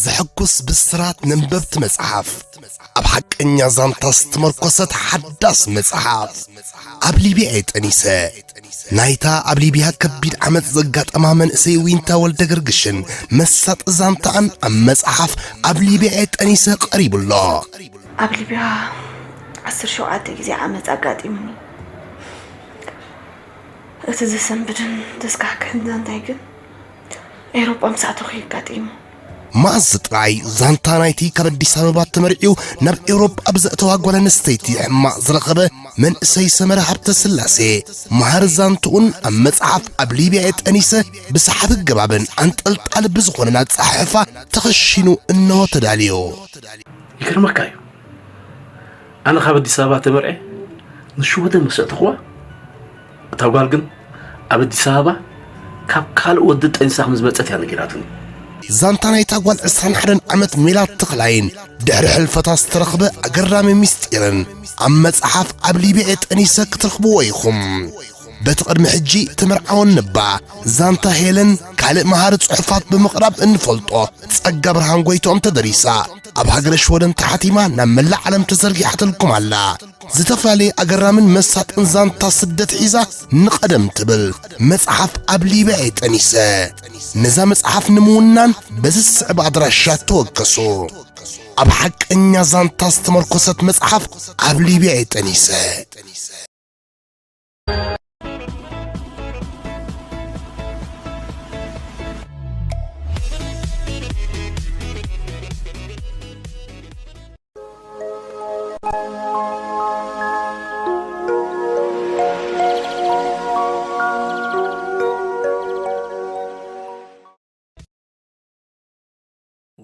ዘሐጉስ ብስራት ነንበብቲ መጽሓፍ፣ ኣብ ሓቀኛ ዛንታ ዝተመርኮሰት ሓዳስ መጽሓፍ፣ ኣብ ሊብያ እየ ጠኒሰ። ናይታ ኣብ ሊብያ ከቢድ ዓመጽ ዘጋጠማ መንእሰይ ዊንታ ወልደ ገርግሽን መሳጢ ዛንታኣን ኣብ መጽሓፍ ኣብ ሊብያ እየ ጠኒሰ ቀሪቡ ኣሎ። ኣብ ሊብያ ዓሰርተ ሸውዓተ ግዜ ዓመጽ ኣጋጢሙኒ። እቲ ዘሰንብድን ዘስካሕክሕን ዛንታይ ግን ኤውሮጳ ምስ ኣተኹ እዩ ኣጋጢሙ። መኣዝ ጥራይ ዛንታ ናይቲ ካብ ኣዲስ ኣበባ ተመርዕዩ ናብ ኤውሮጳ ብዘእተዋ ጓል ኣንስተይቲ ሕማቕ ዝረኸበ መንእሰይ ሰመረ ሃብተ ስላሴ፣ መሃሪ ዛንትኡን ኣብ መጽሓፍ ኣብ ሊብያ እየ ጠኒሰ ብሰሓቢ ኣገባብን ኣንጠልጣሊ ብዝኾነን ኣጸሓሕፋ ተኸሺኑ እነሆ ተዳልዩ። ይገርመካ እዩ። ኣነ ካብ ኣዲስ ኣበባ ተመርዐ ንሽወደን ምስ ኣእተኽዋ፣ እታ ጓል ግን ኣብ ኣዲስ ኣበባ ካብ ካልእ ወዲ ጠኒሳ ከም ዝመጸት እያ ነጊራትኒ። ዛንታ ናይታ ጓል ዕስራን ሓደን ዓመት ሜላት ተኽላይን ድሕሪ ሕልፈታ ዝተረኽበ ኣገራሚ ምስጢርን ኣብ መጽሓፍ ኣብ ሊብያ እየ ጠኒሰ ክትረኽብዎ ኢኹም። በቲ ቅድሚ ሕጂ ተመርዓወን ነባ ዛንታ ሄለን ካልእ መሃሪ ጽሑፋት ብምቕራብ እንፈልጦ ጸጋ ብርሃን ጎይትኦም ተደሪሳ፣ ኣብ ሃገረ ሽወደን ተሓቲማ ናብ መላእ ዓለም ተዘርጊሓትልኩም ኣላ። ዝተፈላለየ ኣገራምን መሳጥን ዛንታ ስደት ሒዛ ንቐደም ትብል መጽሓፍ ኣብ ሊብያ እየ ጠኒሰ። ነዛ መጽሓፍ ንምውናን በዚ ዝስዕብ ኣድራሻ ተወከሱ። ኣብ ሓቀኛ ዛንታ ዝተመርኮሰት መጽሓፍ ኣብ ሊብያ እየ ጠኒሰ።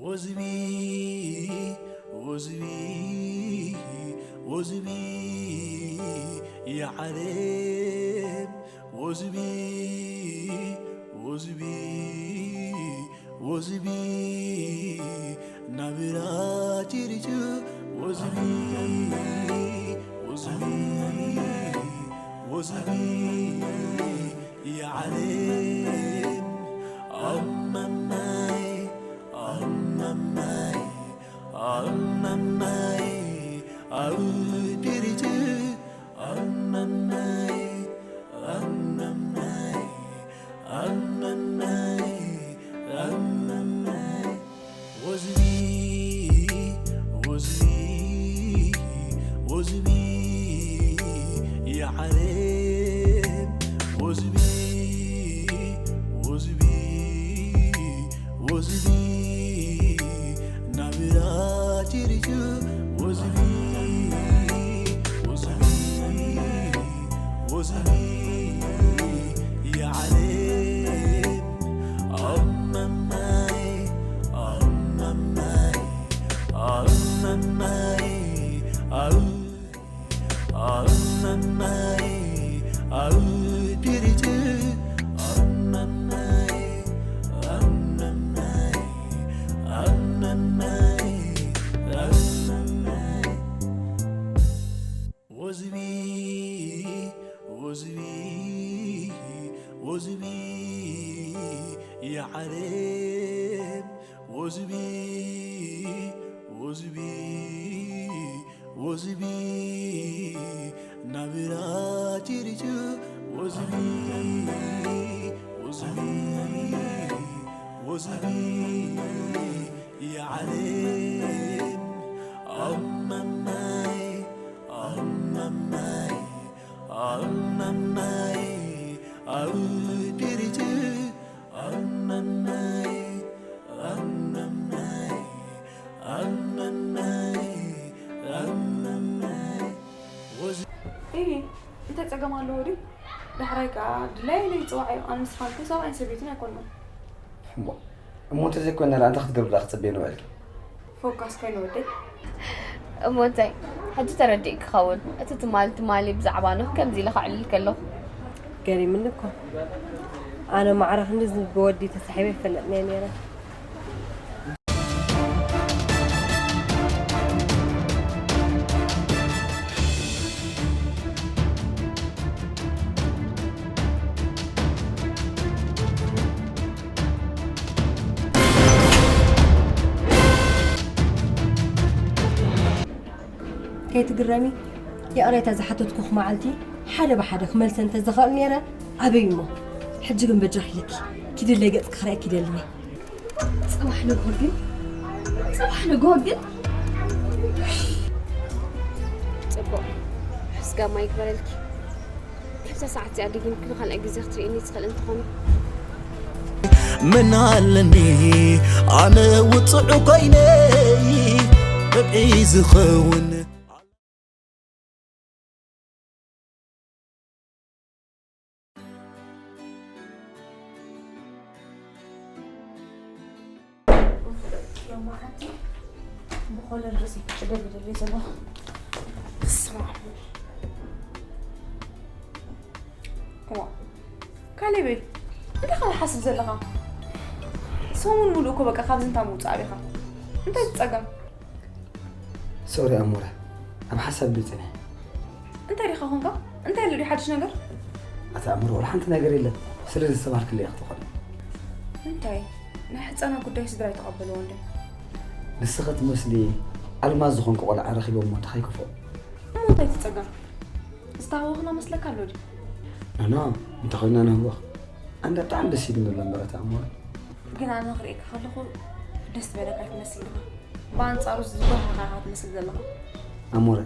ወዝቢ ወዝቢ ወዝቢ የዓለም ወዝቢ ወዝቢ ወዝቢ ናብራ ጭርጭ ወዝቢ ወዝቢ ወዝቢ የዓለም ኣመማይ ኣመማይ ኣመማይ ኣውድርት ኣመማይ ኣመማይ ኣመማይ ኣመማይ ወዝቢ ወዝቢ ወዝቢ የዓለም ወዝቢ ወዝቢ ወዝቢ ናብራ ጭርጭ ወዝቢ ወዝቢ ወዝቢ የዓለም ኣመማይ ኣመማይ ኣመማይ ኣው ኣመማይ ኣው ድርጅ ኣመማይ ኣመማይ ኣመማይ ኣመማይ ወዝቢ ወዝቢ ወዝቢ የዓለም ወዝቢ ወዝቢ ወዝቢ ናብራ ጭርጭ ወዝቢ ወዝቢ ወዝቢ የዓለም ኣመማይ ኣመማይ ኣመማይ ኣው ድርጅ ኣመማይ ኣመማይ ኣመማይ ኣመማይ ወዝ ኢሂ፣ እንታይ ጸገም ኣለዎ ድዩ? ዳሕራይ ከኣ ድላየይ ኢለ ይጽዋዕ እየ። ኣነ ንስኻን እኮ ሰብኣይን ሰበይትን ኣይኮንናን። እሞ፣ እሞ እንተዘይኮይንና ደኣ እንታይ ክትገብርላ ክትጽበዮ ነበርኪ? ፎካስ ኮይኑ ወደይ። እሞ እንታይ? ሕጂ ተረዲእኪ ክኸውን። እቲ ትማሊ ትማሊ ብዛዕባ ኖህ ከምዚ ኢለ ከዕልል ከለኹ። ገሪምኒ እኮ። ኣነ ማዕረ ክንድዚ ብወዲ ተሳሒበ ኣይፈልጥን እየ ነይረ። ኣይትግረሚ። ይቕሬታ ዝሓተትኩኽ መዓልቲ ሓደ ብሓደ ክመልሰ እንተዝኽእል ነይረ፣ ኣበይ እሞ። ሕጂ ግን በጃኺ ኢለኪ፣ ኪድለይ ገጽኪ ክርእየኪ ይደሊ እየ። ጽባሕ ንግሆ ግን፣ ጽባሕ ንግሆ ግን። ጽቡቕ። ሕስጋ ማይ ይግበረልኪ። ካብዛ ሰዓት እዚኣ ደጊምኪ ንኻልኣይ ግዜ ክትርእይኒ ትኽእሊ እንተኾነ። ምን ኣለኒ ኣነ ውጹዕ ኮይነ ብብዒ ዝኸውን። ሎማዓንቲ ብኾለል ርእሲ ክጭደድ ይደሊ ዘለኹ። ስማ። እዋ፣ ካሌበይ፣ እንታይ ኸ ትሓስብ ዘለኻ? ሰሙን ሙሉእ እኮ በቃ ካብዚ እንታይ ምውጻእ ኣቢኻ? እንታይ ትጸገም? ሶሪ ኣሞረ፣ ኣብ ሓሳብ ድዩ ጸኒሐ? እንታይ ዲኻ ኾንካ? እንታይ ኣሎ ድዩ ሓድሽ ነገር? ኣቲ ኣሞረ፣ ወላ ሓንቲ ነገር የለን። ስለ ዘስተብሃልክለይ ኢኻ ትኾኒ። እንታይ? ናይ ሕጻናት ጉዳይ ስድራ ኣይተቐበልዎን ድዮም? ንስኺ ትመስሊ ኣልማዝ ዝኾንኩ ቆልዓ ረኺቦም እሞ እንታይ ከይከፍኦም? እሞ እንታይ እቲ ጸገም? ዝተሃወኽና መስለካ ኣሎ ድዩ? ኖኖ፣ እንተኾይንና ንህወኽ። ኣንዳ ብጣዕሚ ደስ ኢሉኒ ኣሎ እምበር ኣቲ ኣሞረ። ግን ኣነ ክርእየካ ከለኹ ደስ ዝበለካ ኣይትመስል ኢኻ። ብኣንጻሩ ዝጎሃኻ ኢኻ ትመስል ዘለኻ። ኣሞረ፣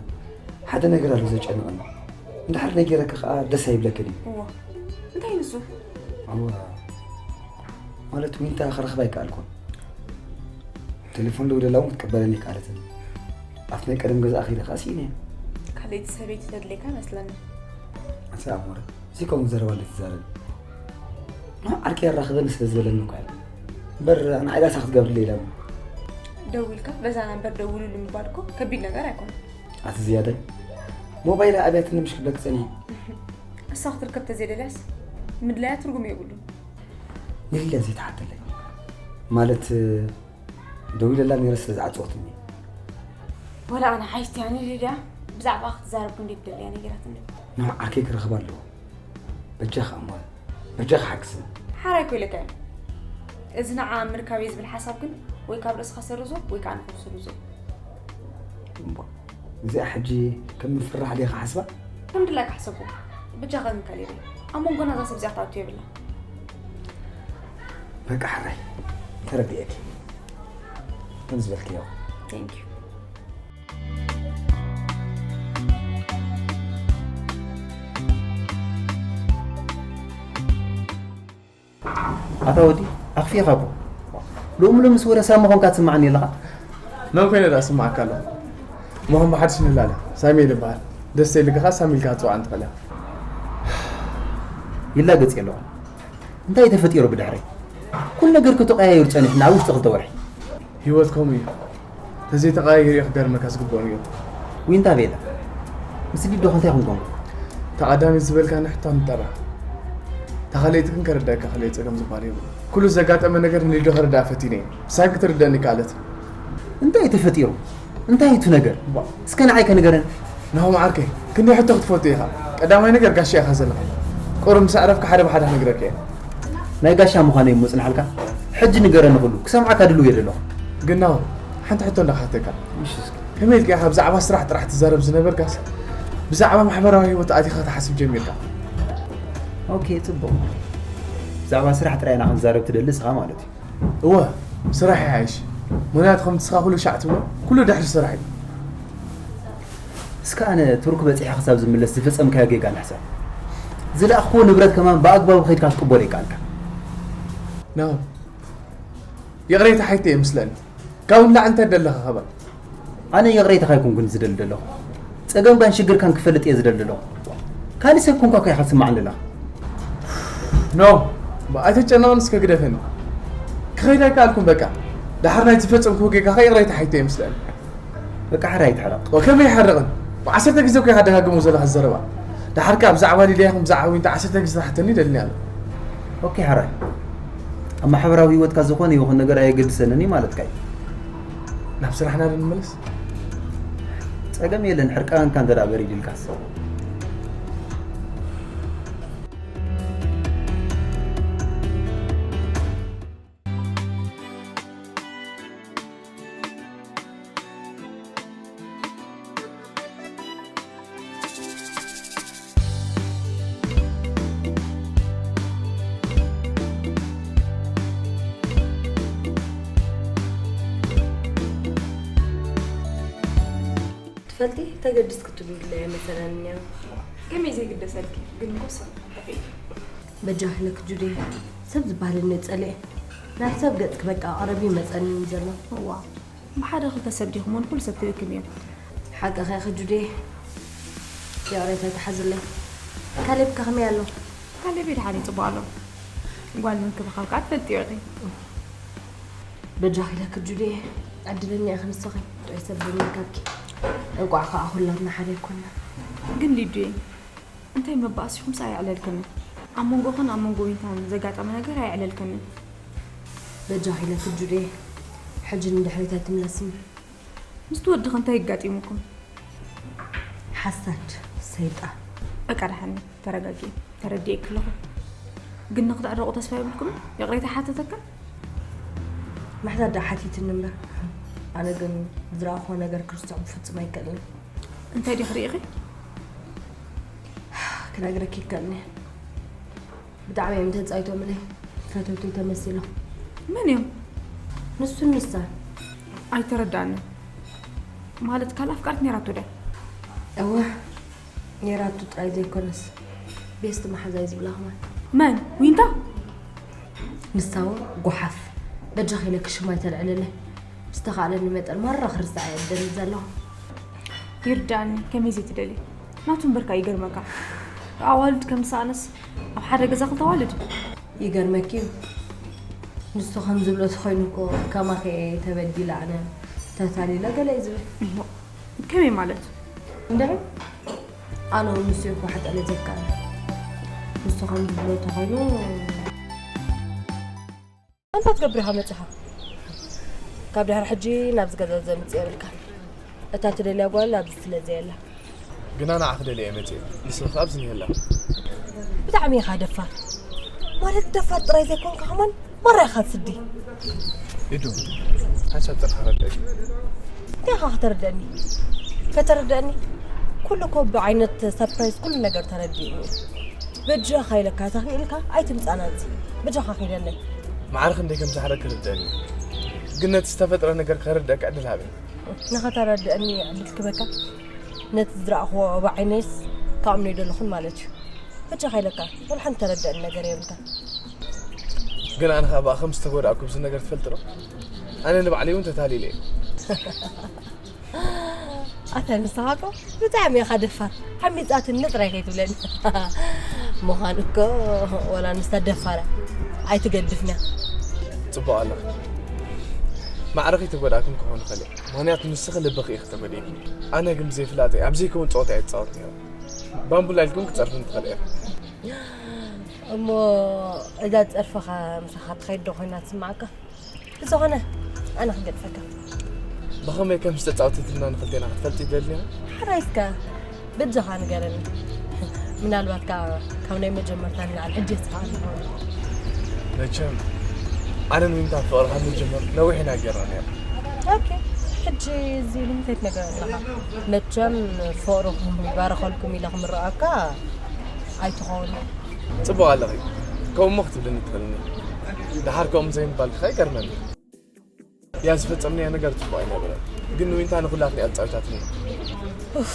ሓደ ነገር ኣሎ ዘጨንቐኒ። እንድሕር ነጊረኪ ከኣ ደስ ኣይብለክን እዩ። እዎ። እንታይ ንሱ? እዎ። ማለት ዊንታ ክረኽባ ኣይከኣልኩን። ቴሌፎን ደዊለላ እውን ክትቅበለኒ ኣይከኣለትን። ኣብቲ ናይ ቀደም ገዛኣ ከይደ ከኣ ስኢነ። ካልኣይቲ ሰበይቲ ተድልየካ ይመስለኒ። ኣቲ ኣሞረ፣ እዚ ከምኡ ዘረባ እንዴት ትዛረቢ? ንዑ ዓርከይ ኣራኽበኒ ስለ ዝበለኒ እኮ እያ። እምበር ንዓይ ዳሳ ክትገብርለይ ኢላ እሞ። ደዊልካ በዛ ናምበር ደውሉሉ ምባል እኮ ከቢድ ነገር ኣይኮነን። ኣቲ ዝያዳይ፣ ሞባይላ ኣብያትኒ ምሽ ክብለኪ ጸኒሐ። እሳ ክትርከብ ተዘይደልያስ ምድላያ ትርጉም የብሉን። ንሊልያ ዘይትሓተለይ። ማለት፣ ደዊለላ ነይረ ስለ ዝዓጸወትኒ። ወላ ኣነ ሓይስቲ እያ ንሊልያ ብዛዕባ ክትዛረብ ክንደይ ትደልያ ነጊራትኒ። ንዑ ዓርከይ ክረኽባ ኣለዎ። በጃኻ እሞ፣ በጃኻ ሓግዝኒ። ሓራይ እኮ ኢለካ እየ። እዚ ንዓ ኣብ ምርካብ እየ ዝብል ሓሳብ ግን ወይ ካብ ርእስኻ ሰርዞ ወይ ከዓ ንኹሉ ስርዞ። እምቧ፣ እዚኣ ሕጂ ከም ምፍራሕ ዲኻ ሓስባ? ከም ድላይካ ሕሰቦ። በጃኻ ግን ካሌበይ፣ ኣብ መንጎና እዛ ሰብ እዚኣ ክትኣቱ የብላ። በቃ ሕራይ፣ ተረዲኤኪ። ከም ዝበልክዮ። Thank you። ኣታ ወዲ፣ ኣኽፊእኻ እኮ። ሎሚ ሎምስ ወረ ሳሚ ኾንካ ትስምዓኒ ኣለኻ። መን ኮይነ ደኣ ስምዓካ ኣለኹ? እሞ ከም ብሓድሽ ንላለ። ሳሚ እየ ዝበሃል። ደስ ዘይልካ ኸኣ ሳሚ ኢልካ ክትጽውዓኒ ትኽእል ኢኻ። ይላገጽ የለኹን። እንታይ እዩ ተፈጢሩ ብድሕረይ? ኩሉ ነገር ከተቐያይሩ ጸኒሕና ኣብ ውሽጢ ክልተ ወርሒ። ህይወት ከምኡ እዩ። ተዘይተቐያይሩ እዩ ክገርመካ ዝግብኦ ነገር። ዊንታ ቤላ፣ ምስ ሊዶ ከ እንታይ ኮንኩም? እታ ቀዳመይቲ ዝበልካኒ ሕቶ ንጠራ። እታ ካልኣይቲ ግን ከረድኣካ ክልኤ ጸገም ዝበሃል የብሉን። ኩሉ ዘጋጠመ ነገር ንሊዶ ከረድኣ ፈቲነ እየ። ንሳ ግን ክትርድኣኒ ኣይከኣለትን። እንታይ እዩ ተፈጢሩ? እንታይ እዩ እቲ ነገር? ዋ። እስከ ንዓይ ከ ንገረኒ። ናሆም ዓርከይ፣ ክንደይ ሕቶ ክትፈቱ ኢኻ? ቀዳማይ ነገር ጋሻ ኢኻ ዘለኻ። ቁሩብ ምስ ኣዕረፍካ ሓደ ብሓደ ክነግረካ እየ። ናይ ጋሻ ምዃነይ እሞ ጽንሓልካ። ሕጂ ንገረኒ ኩሉ፣ ክሰምዓካ ድልው እየ ዘለኹ። ግን ናሆም፣ ሓንቲ ሕቶ እንዳ ክሓተካ። እሺ፣ እስኪ። ከመይ ኢልካ ኢኻ ብዛዕባ ስራሕ ጥራሕ ትዛረብ ዝነበርካስ፣ ብዛዕባ ማሕበራዊ ህይወት ኣቲኻ ክትሓስብ ጀሚርካ? ኦኬ፣ ጽቡቕ። ብዛዕባ ስራሕ ጥራይ ኢና ክንዛረብ ትደሊ ንስኻ ማለት እዩ። እወ፣ ስራሕ ይሓይሽ። ምኽንያቱ ከምቲ ንስኻ ኩሉ ሻዕ ትብሎ፣ ኩሉ ድሕሪ ስራሕ እዩ። እስከ ኣነ ቱርክ በጺሐ ክሳብ ዝምለስ ዝፈጸምካዮ ጌጋ ንሕሰብ። ዝለኣኽዎ ንብረት ከማን ብኣግባቡ ከይድካ ክትቅበሎ ይከኣልካ። ናሆም፣ ይቕሬታ ሓይተ እየ ምስለኒ። ካብኡ ንላዕሊ እንታይ ደለኻ ካባይ? ኣነ ይቕሬታኻ ኣይኮንኩን ዝደሊ ዘለኹ። ጸገምካን ሽግርካን ክፈልጥ እየ ዝደሊ ዘለኹ። ካልእ ሰብ ኮንካ እኮ ኢኻ ትስምዓኒ ዘለኻ። ኖ፣ ኣይትጨነቕን እስከ ግደፈኒ። ክኸይድ ኣይከኣልኩን በቃ። ደሓር ናይ ዝፈጸምክዎ ጌጋ ከ ይቕሬታ ሓይተ እየ ምስለኒ። በቃ ሕራይ ኣይትሕረቕ። ወከመይ ይሓርቕን? ብዓሰርተ ግዜ እኮ ኢኻ ደጋግሞ ዘለኻ ዘረባ። ደሓር ከኣ ብዛዕባ ሊድያ ይኹን ብዛዕባ ዊንታ ዓሰርተ ግዜ ትሓተኒ ደልኒ ኣሎ። ኦኬ፣ ሕራይ። ኣብ ማሕበራዊ ህይወትካ ዝኾነ ይኹን ነገር ኣየገድሰንን እዩ ማለትካ እዩ። ናብ ስራሕና ዶ ንመለስ? ጸገም የለን፣ ሕርቃንካ እንተ ደኣ በሪድ ኢልካስ። በልቲ ተገድስ ክትብሉ ድለ መሰለኒ። ከመይ ዘይግደሰልኪ ግን እኮ ሰብ ጠፊእኪ። በጃ ክለክ ጁዴ፣ ሰብ ዝበሃል እነ ጸልኤ። ናብ ሰብ ገጽ ክበቃ ቀረብ ይመጸኒ ዘሎ። እዋ ብሓደ ክልተ ሰብ ዲኹም ውን ኩሉ ሰብ ትልክም እዮም። ሓቂ ኸ ክጁዴ፣ ይቕሬታ ተሓዝለይ። ካሌብ ከ ከመይ ኣሎ? ካሌብ ድሓን ይጽቡቕ ኣሎ። ጓል ምንክብኻብ ከዓ ትፈልጥዮ ኢኺ። በጃኺ ለክ ጁዴ፣ ዕድለኛ ኢኺ ንስኺ። ጥዑይ ሰብ ብምርካብኪ እንቋዕ ከዓ ኩላትና ሓደ ይኮንና። ግን ሊዱየ እንታይ መባእሲኹምስ ኣየዕለልክንን። ኣብ መንጎኽን ኣብ መንጎ ዊንታን ዘጋጠመ ነገር ኣየዕለልክንን። በጃኺ ለክ ጁዴ፣ ሕጂ ንድሕሪት ኣይትምለስኒ። ምስቲ ወድኺ እንታይ ይጋጢሙኩም? ሓሳድ ሰይጣን። በቃ ደሓን ተረጋጊ። ተረዲኤኪ ኣለኹ። ግን ንክትዕረቑ ተስፋ የብልኩምን? ይቕሬታ ይሓተተካ? ምሕታት ደኣ ሓቲትኒ እምበር፣ ኣነ ግን ዝረኣኹዎ ነገር ክርስዖ ብፍጹም ኣይክእልን። እንታይ ዲኺ ርኢኺ? ክነግረኪ ይከኣልኒ። ብጣዕሚ እዮም ተጻይቶምለይ። ፈተውተይ ተመሲሎም። መን እዮም? ንሱን ንሳን። ኣይተረዳእንን። ማለት ካልእ ኣፍቃሪት ነይራቶ ድያ? እወ፣ ነይራቱ ጥራይ ዘይኮነስ ቤስት መሓዛይ ዝብላ ከማን። መን? ዊንታ? ንሳ እውን ጓሓፍ። በጃኺ ኢለኪ ሽማ ኣይተልዕልለይ። ብዝተኻእለኒ መጠን ማራ ክርስዓ እየ ዝደሊ ዘለኹ። ይርዳእኒ ከመይ ዘይትደሊ። ናቱ እምበርካ ይገርመካ። ኣዋልድ ከም ዝሰኣነስ ኣብ ሓደ ገዛ ክልተ ኣዋልድ። ይገርመኪ እዩ። ንሱ ከም ዝብሎ ተኾይኑ እኮ ከማኺ እየ ተበዲለ ኣነ ተታሊለ ገለ እዩ ዝብል። ከመይ ማለት? እንድዒ ኣነ እውን ንሱ እኮ ሓጠለ ዘይከኣል። ንሱ ከም ዝብሎ ተኾይኑ ኣንታ ትገብር ኢኻ መጺኻ። ካብ ድሕሪ ሕጂ ናብዚ ገዛ ዘምጽእ የብልካ። እታ ትደልያ ጓል ኣብዚ ስለ ዘየላ። ግና ንዓ ክደልያ እየ መጽእ። ንስኺ ኣብዚ እኒሀላ። ብጣዕሚ ኢኻ ደፋር። ማለት ደፋር ጥራይ ዘይኮንካ ከማን ማራ ኢኻ ስዲ። ኢዱ ሓንሳብ ጥራሕ ረዳእኪ። እንታይ ኢኻ ከተረድአኒ? ከተረድአኒ? ኩሉ እኮ ብዓይነት ሰርፕራይዝ ኩሉ ነገር ተረዲእኒ እዩ። በጃኻ ኢለካ ተኽኢልካ ኣይትምጻና እዚ። በጃኻ ኪደለይ። ማዕረ ክንደይ ከም ዝሓረክ ርድአኒ። ግን ነቲ ዝተፈጥረ ነገር ከረድአካ ዕድል ሃበኒ። ንኸተረድአኒ ዕድል ክበካ ነቲ ዝረኣኽዎ ብዓይነይስ ክኣምኖ ኣይደለኹን ማለት እዩ። በጃኻ ኢለካ ወላ ሓንቲ ተረድአኒ ነገር የብልካ። ግን ኣነ ኸኣ ብኣ ከም ዝተጎዳእኩ ብዚ ነገር ትፈልጥ ዶ? ኣነ ንባዕለይ እውን ተታሊለ እየ። ኣታ ንስኻ እኮ ብጣዕሚ ኢኻ ደፋር። ሓሚጻትኒ ጥራይ ከይትብለኒ። ምዃኑ እኮ ወላ ንሳ ደፋራ ኣይትገድፍና። ጽቡቕ ኣለኺ። ማዕረ ከይተጎዳእክን ክኾን ይኽእል እየ። ምኽንያቱ ንስኺ ልብኺ ኢኺ ተጎዲእኪ። ኣነ ግን ብዘይፍላጠይ ኣብ ዘይከውን ጸወታ እየ ዝጻወት ነይረ። ባምቡላ ኢልክን ክጸርፍን ትኽእል እየ። እሞ እዛ ጸርፍኻ ምሳኻ ትኸይድ ዶ ኮይና ትስምዓካ? ብዝኾነ ኣነ ክገድፈካ። ብኸመይ ከም ዝተጻወተትልና ንኽልቴና ክትፈልጢ ይደሊ ኔረ። ሓራይ እስከ በጃኻ ንገረኒ። ምናልባት ከኣ ካብ ናይ መጀመርታ ንላዕሊ ሕጂ የስሕቐኒ ይኸውን። መቸም ኣነን ዊንታን ፍቕሪ ካብ ንጅምር ነዊሕ ኢና ጌርና ኔርና። ኦኬ፣ ሕጂ እዚ ንምንታይ ትነግረኒ ኣለኻ? መቸም ፍቕርኹም ይባረኸልኩም ኢለ ክምርቐካ ኣይትኸውን። ጽቡቕ ኣለኺ። ከምኡ እሞ ክትብልኒ ትኽእልኒ። ደሓር ከምኡ ዘይምባልኪ ከኣ ይገርመኒ። ያ ዝፈጸምናዮ ነገር ጽቡቕ ኣይነበረን። ግን ንዊንታ ንኹላትና እያ ተጻዊታትና። ኡፍ፣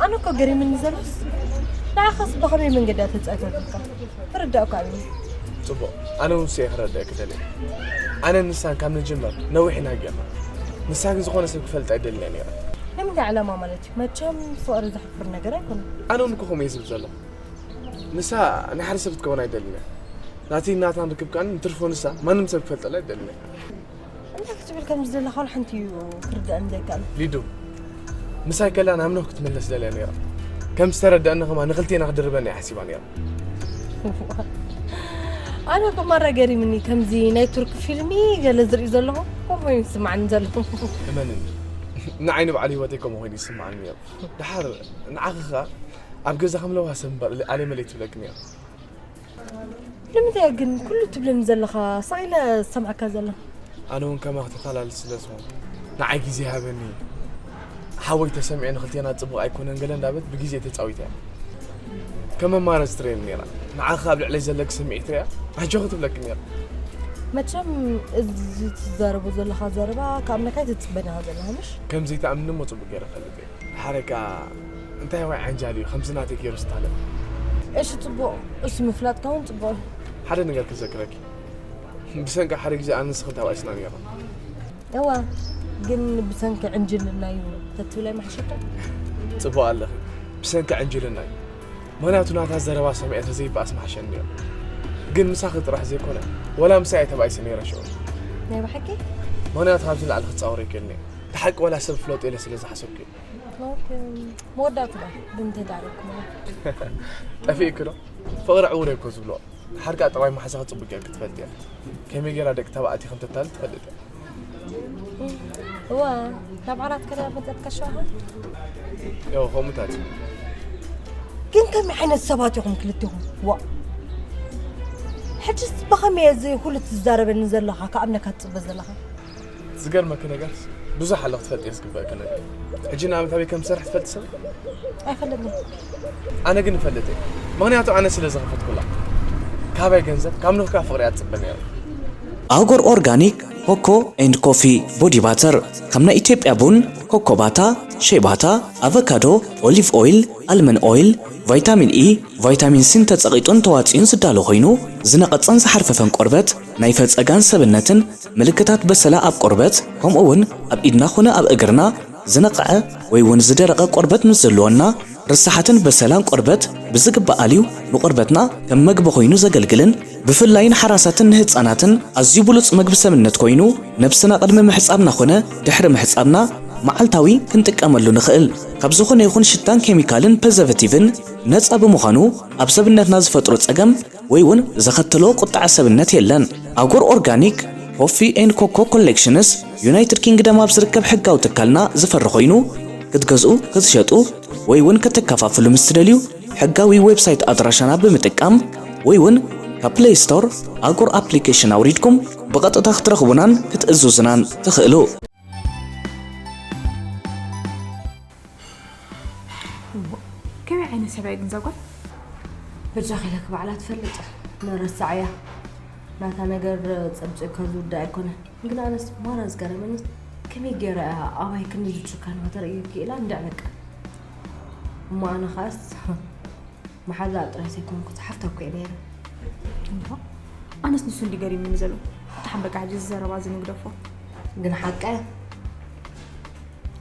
ኣነ እኮ ገሪምኒ ዘሎስ ንዓኻስ ብኸመይ መንገዲ እያ ተጻዊታትካ? ተረዳእኳ ኣብኒ። ጽቡቕ፣ ኣነ እውን ንሱ እየ ክረድአኪ ደልየ። ኣነ ንሳን ካብ ንጅምር ነዊሕ ኢና ጌርና። ንሳ ግን ዝኾነ ሰብ ክፈልጥ ኣይደልን እየ ነይረ። ንምንታይ ዕላማ ማለት እዩ? መቸም ፍቕሪ ዘሕፍር ነገር ኣይኮነን። ኣነ እውን እኮ ከምኡ እየ ዝብል ዘለኹ። ንሳ ናይ ሓደ ሰብ ክትከውን ኣይደልን እያ። ናተይን ናታን ርክብ ከኣ ንትርፎ ንሳ ማንም ሰብ ክፈልጠላ ኣይደልን እያ። እንታይ ክትብል ከም ዝደለኻ ወላ ሓንቲ እዩ ክርዳእኒ ዘይከኣል። ሊዱ፣ ምሳይ ከላ ናብ ኖህ ክትምለስ ደልያ ነይራ። ከም ዝተረዳእኒ ከማን ንኽልቴና ክድርበና እያ ሓሲባ ነይራ። ኣነ እኮ ማራ ገሪምኒ፣ ከምዚ ናይ ቱርክ ፊልሚ ገለ ዝርኢ ዘለኹ ከምኡ ኮይኑ ዝስምዓኒ ዘሎ። እመንኒ፣ ንዓይ ንባዕሉ ህይወተይ ከምኡ ኮይኑ ይስምዓኒ ነይሩ። ደሓር ንዓኺ ኸኣ ኣብ ገዛ ከም ለዋህ ሰብ እምበር ኣለ መለይ ትብለኪ ነይራ። ንምንታይ ግን ኩሉ ትብለኒ ዘለኻ ሳቕ ኢለ ዝሰምዓካ ዘለኹ? ኣነ እውን ከማኺ ተታላሊ ስለ ዝኾንኩ ንዓይ ግዜ ሃበኒ። ሓወይ ተሰሚዑ ንኽልቴና ጽቡቕ ኣይኮነን ገለ እንዳበት ብግዜ ተጻዊታ እያ። ከም ኣማራጺ ትርእየኒ ነይራ። ንዓኺ ኣብ ልዕለይ ዘለኪ ስምዒት ርእያ ኣጆኺ ትብለኪ ነይራ። መቸም እዚ ትዛረቦ ዘለኻ ዘረባ ክኣምነካ ኣይትጽበን ኢኻ ዘለኻ ምሽ? ከም ዘይትኣምኒ እሞ ጽቡቕ ገይረ እፈልጥ እየ። ሓረጋ እንታይ ዋይ ዓንጃል እዩ ከምዚ ናተይ ገይሩ ዝታለል? እሺ ጽቡቕ፣ እሱ ምፍላጥካ እውን ጽቡቕ እዩ። ሓደ ነገር ክዘክረኪ፣ ብሰንኪ ሓደ ግዜ ኣነ ንስኽን ተባኢስና ነይርና። እዋ ግን ብሰንኪ ዕንጅልና እዩ ተትብላይ ማሕሸካ። ጽቡቕ ኣለኺ፣ ብሰንኪ ዕንጅልና እዩ። ምኽንያቱ ናታ ዘረባ ሰሚዐ ተዘይበኣስ ምሓሸኒ ነይሩ። ግን ምሳኺ ጥራሕ ዘይኮነ፣ ወላ ምሳይ ተባኢሰ ነይረ ሽዑ። ናይ ብሓቂ? ምኽንያቱ ካብዚ ንላዕሊ ክጻወር ኣይክእልን እየ። እቲ ሓቂ ወላ ሰብ ፍለጦ ኢለ ስለ ዝሓሰብኩ እዩ። ኦኬ፣ መወዳእቱ ዶ ብምንታይ ዳረግኩ ማለት? ጠፊእኪ ዶ? ፍቕሪ ዕውር እኮ ዝብሎ። ሓርቃ ጠባይ ማሕሳኺ ጽቡቅ ጌርኪ ትፈልጢ ኢኺ። ከመይ ጌራ ደቂ ተባዕትዮ ከም ተታልል ትፈልጥ ኢኺ። እዋ፣ ናብ ዓራት ከዳ ፈጠጥካ ሸዋኻ? ያው ከምኡታት እዩ። ግን ከመይ ዓይነት ሰባት ኢኹም ክልቲኹም? ዋ፣ ሕጅስ ብኸመይ እዚ ኩሉ ትዛረበኒ ዘለኻ ክኣምነካ ትጽበ ዘለኻ? ዝገርመኪ ነገር ብዙሕ ኣሎ ክትፈልጥዮ ዝግበእኪ ነገር። ሕጂ ንኣብነት ኣበይ ከም ዝሰርሕ ትፈልጢ ሰብ? ኣይፈልጥን። ኣነ ግን እፈልጥ እየ። ምኽንያቱ ኣነ ስለ ዝኸፈትኩላ። ካባይ ገንዘብ ካብ ንኽካ ፍቕሪ እያ ትጽበ ነይራ። ኣጎር ኦርጋኒክ ኮኮ ኤንድ ኮፊ ቦዲ ባተር፣ ከም ናይ ኢትዮጵያ ቡን፣ ኮኮባታ፣ ሼባታ፣ ኣቨካዶ፣ ኦሊቭ ኦይል፣ ኣልመን ኦይል፣ ቫይታሚን ኢ፣ ቫይታሚን ሲን ተጸቒጡን ተዋጺኡን ዝዳሎ ኮይኑ፣ ዝነቐጸን ዝሓርፈፈን ቆርበት፣ ናይ ፈጸጋን ሰብነትን ምልክታት በሰላ ኣብ ቆርበት፣ ከምኡ እውን ኣብ ኢድና ኾነ ኣብ እግርና ዝነቕዐ ወይ እውን ዝደረቐ ቆርበት ምስ ዘለወና፣ ርሳሓትን በሰላን ቆርበት ብዝግባእ ኣልዩ ንቆርበትና ከም መግቢ ኮይኑ ዘገልግልን ብፍላይ ንሓራሳትን ንህጻናትን ኣዝዩ ብሉጽ መግቢ ሰብነት ኮይኑ፣ ነብስና ቅድሚ ምሕጻብና ኾነ ድሕሪ ምሕጻብና መዓልታዊ ክንጥቀመሉ ንኽእል። ካብ ዝኾነ ይኹን ሽታን ኬሚካልን ፕሪዘርቨቲቭን ነጻ ብምዃኑ፣ ኣብ ሰብነትና ዝፈጥሮ ጸገም ወይ እውን ዘኸተሎ ቁጥዐ ሰብነት የለን። ኣጎር ኦርጋኒክ ኮፊ ኤንድ ኮኮ ኮሌክሽንስ ዩናይትድ ኪንግደም ኣብ ዝርከብ ሕጋዊ ትካልና ዝፈሪ ኮይኑ፣ ክትገዝኡ፣ ክትሸጡ ወይ እውን ከተከፋፍሉ ምስ ትደልዩ፣ ሕጋዊ ዌብሳይት ኣድራሻና ብምጥቃም ወይ እውን ካብ ፕሌይ ስቶር ኣጎር ኣፕሊኬሽን ኣውሪድኩም ብቐጥታ ክትረኽቡናን ክትእዝዙናን ትኽእሉ። ከመይ ዓይነት ሰብ እያ ግን እዛ ጓል? በጃኺ ኢለኪ ባዕላ ትፈልጥ። ንረሳዕያ። ናታ ነገር ጸብጺብካ ዝውዳእ ኣይኮነን። ግን ኣነስ ማራ ዝገረመኒ ከመይ ገይራ እያ ኣባይ ክንዲ ጭካነ ከተርእዮ ክኢላ እንድዕ በቃ። እሞ ኣነ ኸኣስ መሓዛኣ ጥራይ ዘይኮንኩ ሓፍታ እኮ እየ ነይረ። እምባ፣ ኣነስ ንሱ እንዲ ገሪሙኒ ዘሎ። ደሓን በቃ ሕጂ እዚ ዘረባ እዚ ንግደፎ። ግን ሓቃ እያ።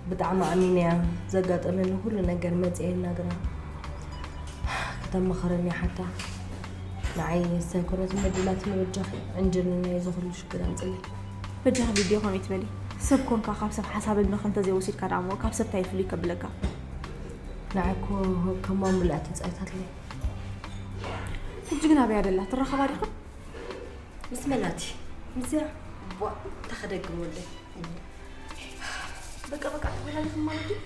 ብጣዕሚ ኣሚነያ ዘጋጠመኒ ኩሉ ነገር መፅየ ይናገራ። ከተማኽረኒ ሓታ ንዓይ ሳይኮነት መድላት ንበጃኺ ዕንጀልና እዚ ኩሉ ሽግር ኣምፅለይ። በጃኺ ሊድዮ ከምኡ ትበሊ። ሰብ ኮንካ ካብ ሰብ ሓሳብ እድመ ከምተ ዘይወሲድካ ደኣ እሞ ካብ ሰብ ታይ ፍሉይ ከብለካ? ንዓይ እኮ ከም ማሙላ ተፃይታትለይ። ሕጂ ግን ኣበያ ደላ ትራኸባ ዲኹም? ምስ መላቲ ምስያ ቧ ተኸደግም ወለይ። በቃ በቃ ተበላሊኹም ማለት እዩ።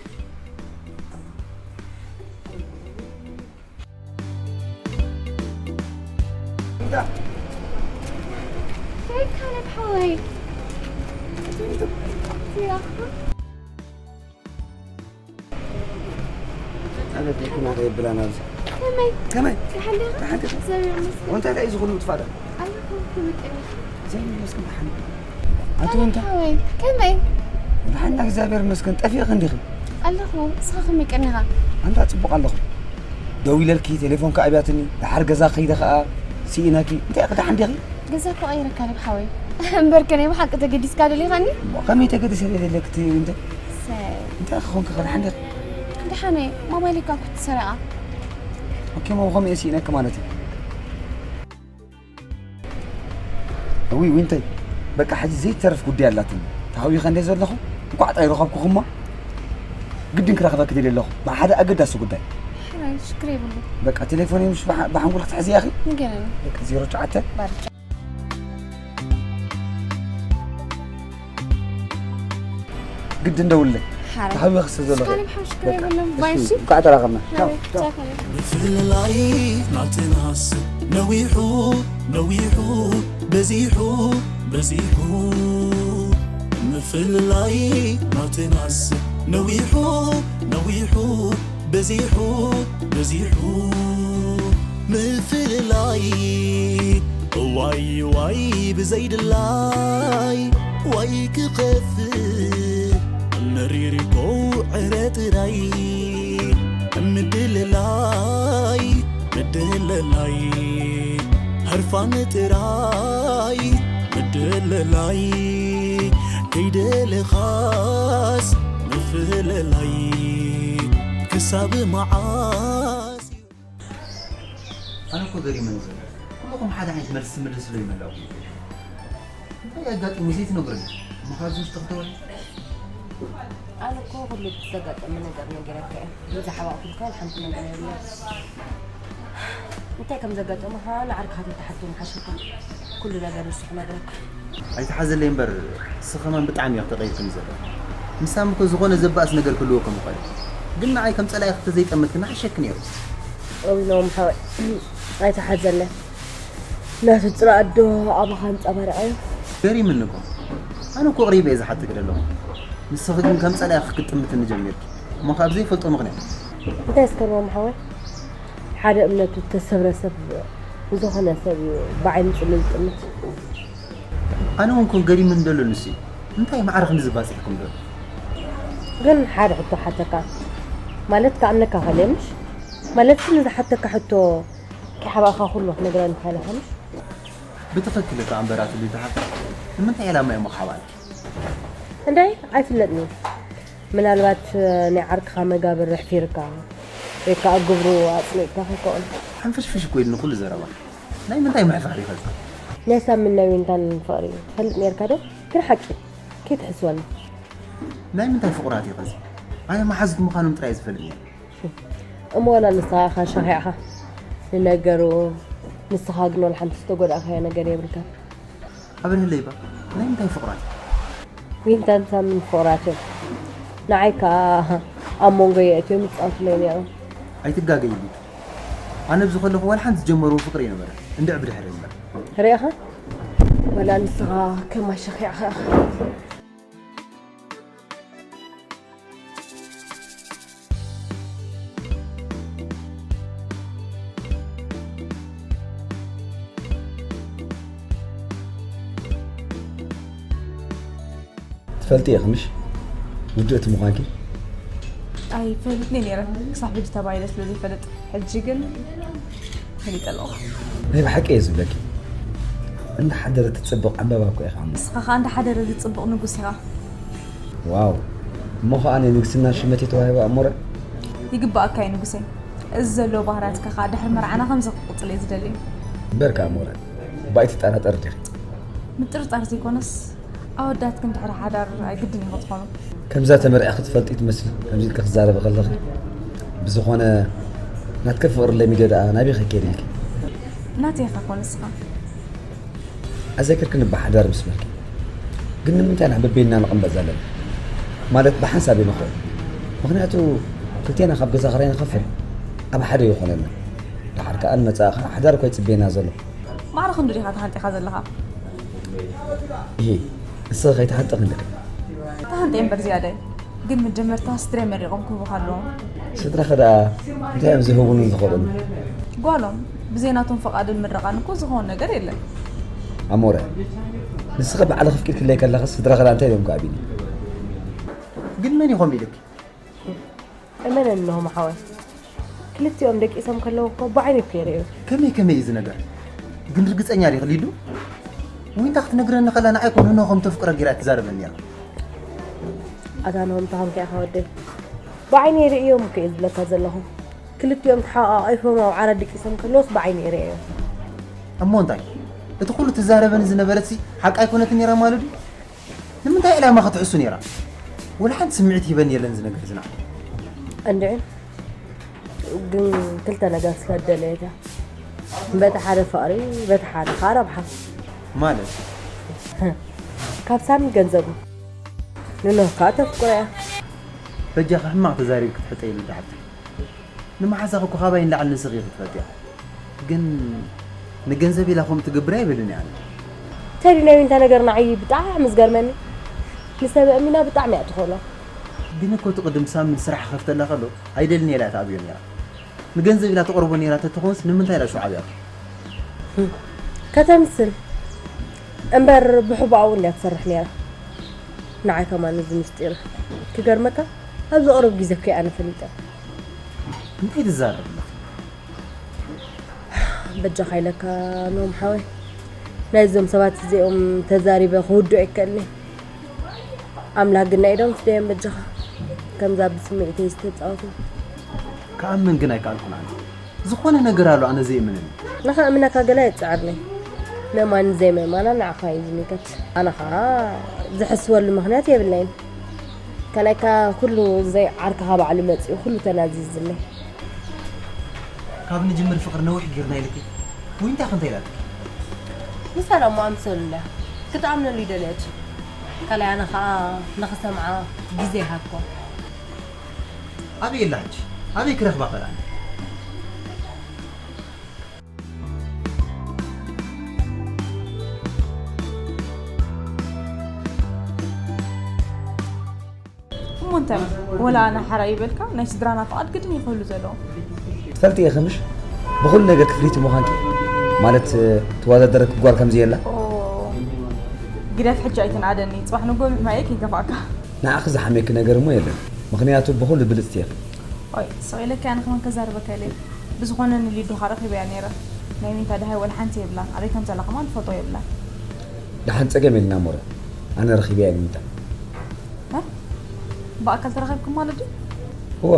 Hey, Caleb, how are you? ኣበዴኩና ከየብላና ኣብዚ ከመይ ከመይ ደሓን ዲኻ? ደሓን ዲኻ? እግዚኣብሔር ይመስገን። ወንታይ እንታይ እዩ ዝኹሉ ምጥፋእ ደኣ ኣለኹ ክምጥን እግዚኣብሔር ይመስገን ደሓን ኣቲ ወንታ ሓወይ ከመይ ደሓን እግዚኣብሔር ይመስገን ጠፊእኺ እንዲኺ ኣለኹ። ንስኻ ከመይ ቀኒኻ? ኣንታ ጽቡቕ ኣለኹ ደው ኢለልኪ ቴሌፎንካ ኣብያትኒ ደሓር ገዛ ከይደ ኸኣ ስኢነኪ እንታይ ኢኺ ደሓን ዲኺ? ገዛ እኮ ቀይረካ ዲኻ ሓወይ? እምበርከ ናይ ብሓቂ ተገዲስካ ደሊኻኒ? ከመይ ተገዲሰ ደለኪ እቲ ወንታይ ሰይ እንታይ ክኾንኪ ኸ ደሓን ዲኺ? ደሓነ ሞባይል እኳ ክትሰረቓ ኦኬ ሞ ብኸምኡ እየ ስኢነኪ ማለት እዩ እውይ ዊንተይ በቃ ሕጂ ዘይተርፍ ጉዳይ ኣላትኒ ተሃዊኸ እንደ ዘለኹ እንኳዕ ጥራይ ረኸብኩኹማ ግድን ክረኽበኪ ደልየ ኣለኹ ብሓደ ኣገዳሲ ጉዳይ ሕራይ ሽክር የብሉ በቃ ቴሌፎን ምሽ ብሓንጉል ክትሕዝያ ኢኺ ንገረኒ በቃ ዜሮ ትሽዓተ ባርቻ ግድን ደውለይ ሓራይ ተሃዊኸ ስለ ዘለኹ ስካኒ ብሓው ሽክር የብሎም ባይ እሺ እንኳዕ ተራኸብና ቻው ቻው ቻው ቻው ምፍልላይ ናትናስ ነዊሑ ነዊሑ በዚሑ በዚሑ ምፍልላይ ናትናስ ነዊሑ ነዊሑ በዚሑ በዚሑ ምፍልላይ ዋይ ዋይ ብዘይድላይ ዋይ ክኸፍእ ሪሪኮ ዕረ ጥራይ ምድልላይ ምድልላይ፣ ህርፋን ጥራይ ምድልላይ፣ ከይደለኻስ ምፍልላይ። ክሳብ መዓስ? ኣነ እኮ ገሪመኒ ዘሎ። ኩልኹም ሓደ ዓይነት መልሲ ትምልስሉ ይመለኹ። እንታይ ኣጋጢሙ ዘይትነግሩኒ? ምኻዙ ዝተኽተወኒ? ኣነ እኮ ኩሉ እቲ ዘጋጠመ ነገር ነጊረካ እየ። ብዛዕባ ኩልካ ሓንቲ ነገር የለን። እንታይ ከም ዘጋጠመኻ ንዓርክኻ ተተሓቶ ምሓሸካ። ኩሉ ነገር ንሱ ክነግረካ። ኣይትሓዘለይ እምበር፣ ንስኺ ከማን ብጣዕሚ ኢኺ ተቐይርክኒ ዘለኺ። ምሳም እኮ ዝኾነ ዘባእስ ነገር ክህልዎ ከም ይኽእል። ግን ንዓይ ከም ጸላኢ ክተዘይጠመትክኒ ሓሸኪ ነይሩ። እውይ ኖም ሓወይ፣ ኣይትሓዘለይ። ናቱ ጽላእ ኣዶ ኣባኻ ኣንጸባሪቓዮ። ገሪምኒ እኮ። ኣነ እኮ ቅሪበ እየ ዝሓትክ ዘለኹ። ንስኺ ግን ከም ጸላኢኺ ክትጥምትኒ ጀሚርኪ። እሞ ካብ ዘይፈልጦ ምኽንያት። እንታይ እስከ ኖም ሓወይ? ሓደ እምነቱ ዝተሰብረ ሰብ ንዝኾነ ሰብ እዩ ብዓይኒ ጽሉል ዝጥምት። ኣነ እውን ኮን ገሪምኒ ዘሎ ንሱ እዩ። እንታይ ማዕረ ክንድዚ ባጺሕኩም ዶ? ግን ሓደ ሕቶ ሓተካ። ማለት ክኣምነካ ከለ ምሽ? ማለት ንዝሓተካ ሕቶ ከይሓባእካ ኩሉ ክነግረኒ ካለኻ ምሽ? ብትኽክል እታ እምበራትሉ ይተሓታ። ንምንታይ ዕላማ እዮም ክሓባእልኪ? እንታይ ኣይፍለጥን እዩ። ምናልባት ናይ ዓርክኻ መጋብር ኣሕፊርካ ወይ ከዓ ግብሩ ኣጽሊእካ ከይከውን። ሓንፈሽፈሽ እኮ ኢልኒ ኩሉ ዘረባ። ናይ ምንታይ ምሕፋር እዩ ኸዚ? ናይ ሳምን ናይ ዊንታን ፍቕሪ ትፈልጥ ነርካ ዶ? ግን ሓቂ ከይትሕስወኒ። ናይ ምንታይ ፍቑራት እዩ ኸዚ? ኣነ መሓዙት ምዃኖም ጥራይ ዝፈልጥ ነይሩ። እሞ ዋላ ንስኻ ኢኻ ሸኺዕኻ። ንነገሩ ንስኻ ግን ዋላ ሓንቲ ዝተጎዳእካዮ ነገር የብልካን። ኣበልህለይ ባ፣ ናይ ምንታይ ፍቕራት? ዊንታን ሳምን ፍቕራት እዮም። ንዓይ ከኣ ኣብ መንጎ የእትዮም ይጻወቱለይ ነይሮም። ኣይትጋገይሉ። ኣነ ኣብዚ ከለኹ ዋላ ሓንቲ ዝጀመርዎ ፍቕሪ የነበረ። እንድዒ ብድሕሪ እምበር። ርኢኻ? ዋላ ንስኻ ከማይ ሸኺዕኻ ኢኻ። ትፈልጢ ኢኺ ምሽ? ውድእቲ ምዃንኪ? ኣይፈልጥን እየ ነይረ፣ ክሳብ ሕጂ ተባሂለ ስለ ዘይፈልጥ። ሕጂ ግን ፈሊጠ ኣለኹ። ናይ ብሓቂ እየ ዝብለኪ። እንዳሓደረ ትጽብቕ ዕምበባ እኮ ኢኻ። ንስኻ ኸኣ እንዳሓደረ ዝጽብቕ ንጉስ ኢኻ። ዋው! እሞ ኸኣ ናይ ንግስና ሽመት እዩ ተዋሂባ እሞ ርእ። ይግባኣካ እዩ ንጉሰይ። እዚ ዘለዎ ባህርያትካ ኸኣ ድሕሪ መርዓና ከምዚ ክቕጽል እየ ዝደሊ። እምበር ከኣ እሞ ርእ፣ ባይ ትጠራጠሪ ዲኺ? ምጥርጣር ዘይኮነስ፣ ኣወዳት ግን ድሕሪ ሓዳር ኣይግድን ኢኹም ትኾኑ። ከምዛ ተመርዒኺ ትፈልጢ ትመስሊ፣ ከምዚ ኢልኪ ክትዛረቢ ከለኺ። ብዝኾነ፣ ናትኪ ፍቕሪ ለሚደ ደኣ ናበይ ክከይድ ኢልኪ? ናተይ ኢኻ እኮ ንስኻ። ኣዘኪርክኒ ብሓዳር ምስ በልኪ። ግን ንምንታይ ኢና በበይንና ንቕመጥ ዘለና? ማለት ብሓንሳብ ኢና ንኸውን። ምኽንያቱ ክልቴና ካብ ገዛ ክራይ ንኸፍል፣ ኣብ ሓደ ይኾነና። ደሓር ከኣ ንመጻኢ ከኣ ሓዳር እኮ ይጽበየና ዘሎ። ማዕረ ክንዱ ዲኻ ተሃንጢኻ ዘለኻ? እሂ፣ ንስኺ ከይተሃንጠኺ እንድዒ። ተሃንጥየ እምበር ዝያዳ እዩ። ግን መጀመርታ ስድራይ መሪቖም ክህቡኻ ኣለዎም። ስድራኺ ደኣ እንታይ እዮም ዝህቡንን ዝኸልኡኒ? ጓሎም፣ ብዘይ ናቶም ፈቓድን ምርቓን እኮ ዝኸውን ነገር የለን። ኣሞረ፣ ንስኺ ባዕልኺ ኣፍቂድክለይ ከለኺ ስድራኺ ደኣ እንታይ እዮም ክኣብዩኒ? ግን መን ኢኹም ኢልኪ? እመነኒ ኖሆም ሓወይ፣ ክልቲኦም ደቂሶም ከለዉ እኮ ብዓይኒ እኮ ይርእዩ። ከመይ ከመይ እዩ እዚ ነገር? ግን ርግጸኛ ዲኺ ሊዱ? ዊንታ ክትነግረኒ ከላ ንዓይ እኮ ንኖሆም ተፍቅሮ ጌራ ትዛረበኒ እያ። ኣታ ኖሆም ተኾንካ ኢኻ ወደይ። ብዓይኒ ይርእዮም እኮ እየ ዝብለካ ዘለኹ። ክልቲኦም ተሓቋቒፎም ኣብ ዓራት ደቂሶም ከለዉስ ብዓይኒ ይርእዮም። እሞ እንታይ? እቲ ኩሉ ትዛረበኒ ዝነበረትሲ ሓቂ ኣይኮነትን ነይራ ማለት ድዩ? ንምንታይ ዕላማ ክትሕሱ ነይራ? ወላ ሓንቲ ስምዒት ሂበኒ የለን እዚ ነገር እዚ ንዓይ። እንድዒ፣ ግን ክልተ ነገር ስለ ዝደለየት እያ። በቲ ሓደ ፍቕሪ፣ በቲ ሓደ ከዓ ረብሓ። ማለት? ካብ ሳሚ ገንዘቡ። ንኖህ ከዓ ተፍቅሮ እያ። በጃኺ ሕማቕ ተዛሪብኪ ትሕጠይሉ እንዳ ሓብተይ። ንመሓዛኺ እኮ ካባይ ንላዕሊ ንስኺ ኢኺ ትፈልጥያ። ግን ንገንዘብ ኢላ ከምኡ ትገብር ኣይብልን እየ ኣነ። ቴዲ፣ ናይ ዊንታ ነገር ንዓይ ብጣዕሚ ዝገርመኒ፣ ንሰብ ኣእሚና ብጣዕሚ እያ ትኾሎ። ግን እኮ እቲ ቅድም ሳሚ ስራሕ ክኸፍተላ ከሎ ኣይደልን እየ ኢላ እያ ትኣብዮ ነይራ። ንገንዘብ ኢላ ተቕርቦ ነይራ ተትኾንስ ንምንታይ ኢላ ሽዑ ኣብያቶ? ከተምስል እምበር ብሕቡኣ እውን እያ ትሰርሕ ነይራ። ንዓይ ከማን እዚ ምስጢር ክገርመካ፣ ኣብዚ ቅሩብ ግዜ እኮ ኣነ ፈሊጠ። እንታይ ትዛረብ ኣለኻ? በጃኻ ኢለካ ኖም ሓወይ፣ ናይዞም ሰባት እዚኦም ተዛሪበ ክውድኦ ይከኣልኒ። ኣምላኽ ግን ናይ ኢዶም ስደዮም በጃኻ። ከምዛ ብስምዒተይ ዝተጻወቱ። ክኣምን ግን ኣይከኣልኩን ኣነ። ዝኾነ ነገር ኣሎ ኣነ ዘይእምንን። ንኸእምነካ ገለ ኣይጽዓርኒ። ምእማን ዘይምእማና ንዓኻ እዩ ዝምልከት። ኣነ ኸኣ ዝሕስበሉ ምኽንያት የብለይን። ካልኣይካ ኩሉ ዘይ ዓርክኻ ባዕሉ መጺኡ ኩሉ ተናዚዝለይ። ካብ ንጅምር ፍቕሪ ነዊሕ ጌርና ኢልኪ ወይ እንታይ ክንተ ኢላትኪ? ንሳ ደሞ ኣምሰሉ እንድያ ክትኣምነሉ ይደልየት። ካልኣይ ኣነ ኸኣ ንኽሰምዓ ግዜ ይሃብኳ። ኣበይ ኣላ ሕጂ? ኣበይ ክረኽባ ኸልኣኒ? እሞ እንታይ ወላ ኣነ ሓራይ ይበልካ ናይ ስድራና ፍቓድ ግድን ይኽህሉ ዘለዎ። ትፈልጢ ኢኺ ምሽ ብኹሉ ነገር ክፍሊቲ ምዃንኪ ማለት ትወዳደረኪ ጓል ከምዚ የላ። ግደፍ ሕጂ ኣይትንኣደኒ ጽባሕ ንጎ ምሕማየ ከይከፋእካ። ንዓኺ ዝሓመኪ ነገር እሞ የለን ምኽንያቱ ብኹሉ ብልጽቲ ኢኺ። ኦይ ስቕ ኢለካ ኣነ ከማን ከዛርበካ ኢለ ብዝኾነ ንሊዱ ኻረኺበያ ነይረ ናይ ሚንታ ደሃይ ወላ ሓንቲ የብላን ኣበይ ከም ዘላ ከማን ትፈልጦ የብላን። ደሓን ጸገም የልና ሞረ ኣነ ረኺበያ ሚንታ። ብኣካል ተራኺብኩም ማለት ድዩ? እወ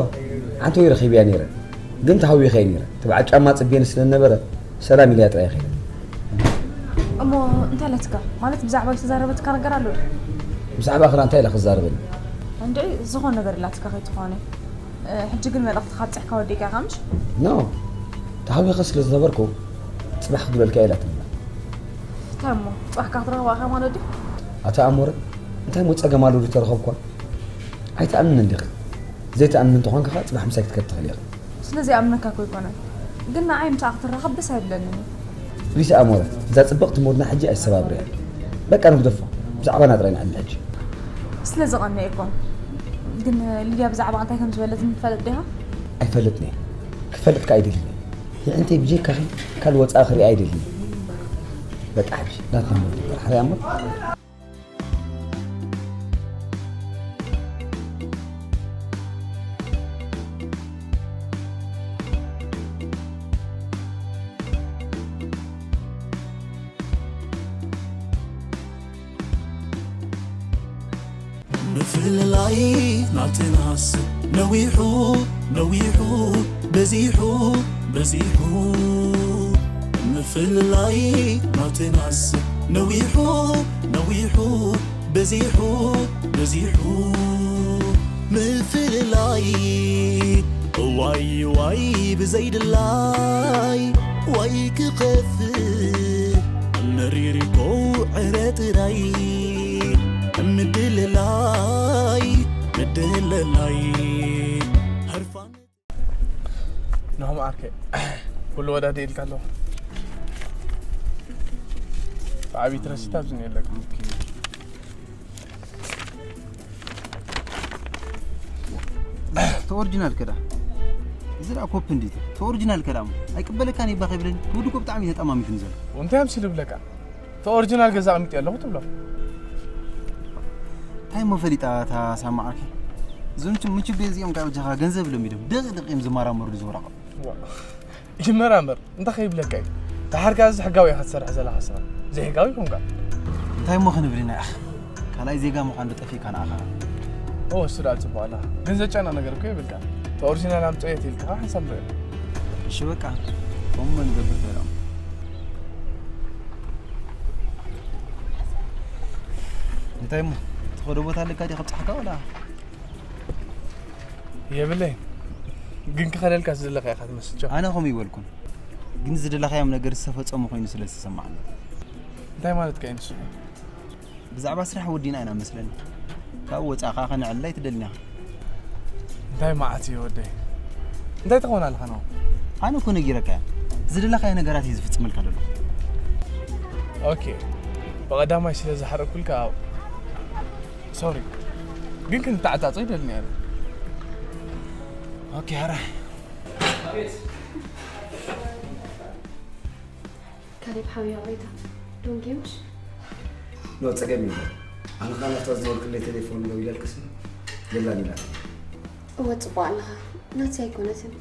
ሓንቲ ወይ ረኺበያ ነይረ ግን ተሃዊኸ ነይረ ትብዓ ጫማ ጽብየኒ ስለ ነበረ ሰላም ኢለያ ጥራይ ኸይደ። እሞ እንታይ ኣለትካ ማለት ብዛዕባ ዝተዛረበትካ ነገር ኣሎ ድዩ? ብዛዕባ ኽራ እንታይ ኢላ ክዛረበኒ? እንድዒ ዝኾነ ነገር ኢላትካ ከይትኾነ። ሕጂ ግን መልእኽትኻ ኣብጺሕካ ወዲእካ ኢኻ ምሽ? ኖ ተሃዊኸ ስለ ዝነበርኩ ጽባሕ ክግበልካ ኢላትኒ። እንታይ እሞ ጽባሕካ ክትረኽባ ኢኻ ማለት ድዩ? ኣታ ኣሞረ እንታይ እሞ ጸገም ኣሎ ድዩ ተረኸብኳ? ኣይትኣምንን ዲኺ? ዘይትኣምኒ እንተኾንኪ ኸኣ ጽባሕ ምሳይ ክትከድ ትኽእሊ ኢኺ። ስለ ዘይኣምነካ እኮ ኣይኮነን ግን ንዓይ ምሳኣ ክትራኸብ ደስ ኣይብለንን እዩ። ሪታ ኣሞረ እዛ ጽብቕቲ ሙድና ሕጂ ኣይሰባብርያ በቃ ንግደፎ ብዛዕባና ጥራይ ንዕሊ ሕጂ። ስለ ዝቐንየ እኮ ግን ሊድያ ብዛዕባ እንታይ ከም ዝበለትኒ ትፈልጥ ዲኻ? ኣይፈልጥን እየ ክፈልጥ ከኣ ኣይደልን እየ የዕንተይ ብጀካኺ ካልእ ወጻኢ ክርኢ ኣይደልን እየ በቃ ሕጂ ናትና ሙድ ይበል ሓራይ ኣሞረ። ምፍልላይ ናትናስ ነዊሑ ነዊሑ በዚሑ በዚሑ ምፍልላይ ናትናስ ነዊሑ ነዊሑ በዚሑ በዚሑ ምፍልላይ ዋይ ዋይ ብዘይድላይ ዋይ ክኸፍእ መሪር እኮ ዕረ ጥራይ ምድልላይ ምድልላይ ህርፋን ናሆም ዓርከይ ኩሉ ወዳዲ ኢልካ ኣለኹ ብዓብዪ ትረሲት ኣብዚ ነየለካ ተኦርጂናል ከዳ እዚ ደኣ ኮፕ እንዲት ተኦርጂናል ከዳ እሞ ኣይቅበለካን ይባኸ ይብለኒ ትውዲ እኮ ብጣዕሚ ተጠማሚትኒ ዘሎ እንታይ ኣምሲሉ ይብለካ እቲ ኦሪጂናል ገዛ ኣቕሚጠ ኣለኹ ትብሎ። እንታይ እሞ ፈሊጣ እታ ሳማ ዓርኪ? እዞም ምቹ ቤት እዚኦም ካብ ጃኻ ገንዘብ ለሚዶም ደቒ ደቒ እዮም ዝመራመሩ ዝወረቐ። ይመራመር እንታይ ከይብለካ እዩ? ድሓር ከኣ እዚ ሕጋዊ ኢኻ ትሰርሕ ዘለኻ ስራሕ ዘይሕጋዊ ይኹንካ። እንታይ እሞ ክንብል ኢና ያኽ ካልኣይ ዜጋ ምዃን ዶ ጠፊእካ ንኣኻ? እወ እሱ ደኣ ጽቡቕ ኣለኻ ግን ዘጨንቕ ነገር እኮ የብልካን። እቲ ኦሪጂናል ኣምጽኦ የት ኢልካ ሓንሳብ ንርእዮ። እሺ በቃ ከምኡ ንገብር ተሎም። እንታይ እሞ ትኸዶ ቦታ ኣለካ ዲኻ ብጻሕካ ወላ የብለይ ግን ክኸደልካ ዝደለካ ኢኻ ትመስል ቻው ኣነ ከምኡ ይበልኩን ግን ዝደለኻዮም ነገር ዝተፈጸሙ ኮይኑ ስለ ዝተሰማዓኒ እንታይ ማለትካ እዩ ንሱ ብዛዕባ ስራሕ ወዲና ኢና መስለኒ ካብ ወጻኻ ከነዕልላ ኣይትደልን ኢኻ እንታይ መዓት እዩ ወደይ እንታይ ትኸውን ኣለኻ ነው ኣነ እኮ ነጊረካ እያ ዝደለኻዮ ነገራት እዩ ዝፍጽመልካ ዘሎ ኦኬ ብቐዳማይ ስለ ዝሓረኩልካ ኣብ ሶሪ ግን ክንተዓጻጾ ይደልን እያ ኦኬ ሓራይ ካሌብ ሓውያ ሬታ ዶንጌምሽ ኖ ጸገም እዩ ኣነ ኸዓ ናብታ ዝደወልክለይ ቴሌፎን ደዊለልክስ የላን ኢላትኒ። እወ ጽቡቕ ኣለኻ። ናተይ ኣይኮነትን።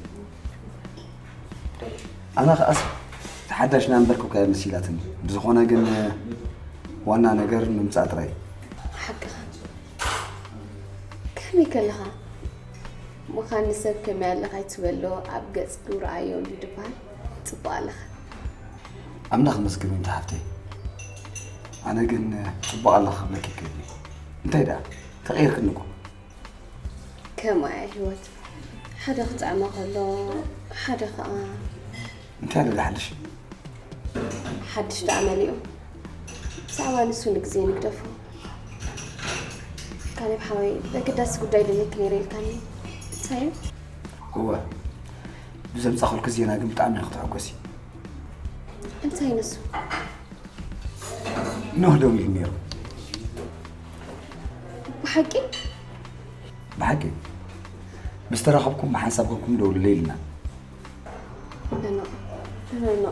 ኣነ ኸዓስ ተሓዳሽ ናምበር ኮካ መሲላትኒ። ብዝኾነ ግን ዋና ነገር ምምጻእ ጥራይ። ሓቅኻ። ከመይ ከለኻ? ምዃን ንሰብ ከመይ ኣለኻ ይትበሎ ኣብ ገጽ ንረኣዮ እንዲ ድበሃል ጽቡቕ ኣለኻ። ኣምላኽ መስገን እንተ ሓፍተይ። ኣነ ግን ጽቡቕ ኣለኻ ክብለኪ ይክእል እዩ። እንታይ ደኣ ተቐይርክኒ እኮ። ከምኣ እያ ህይወት። ሓደ ክጥዕማ ከሎ ሓደ ኸኣ እንታይ ኣለ ዝሓልሽ? ሓድሽ ደኣ መሊኡ። ብዛዕባ ንሱ ንግዜ ንግደፎ። ካሌብ ሓወይ፣ በገዳሲ ጉዳይ ደልየኪ ነይረ ኢልካኒ። እንታይ እዩ? እወ፣ ብዘምጻኹልኪ ዜና ግን ብጣዕሚ እየ ክትሕጎሲ። እንታይ ንሱ? ኖህ ደዊሉ ነይሩ። ብሓቂ? ብሓቂ ምስ ተራኸብኩም ብሓንሳብ ኮንኩም ደውሉለይ ኢልና። ኖ፣ ኖ፣ ኖ።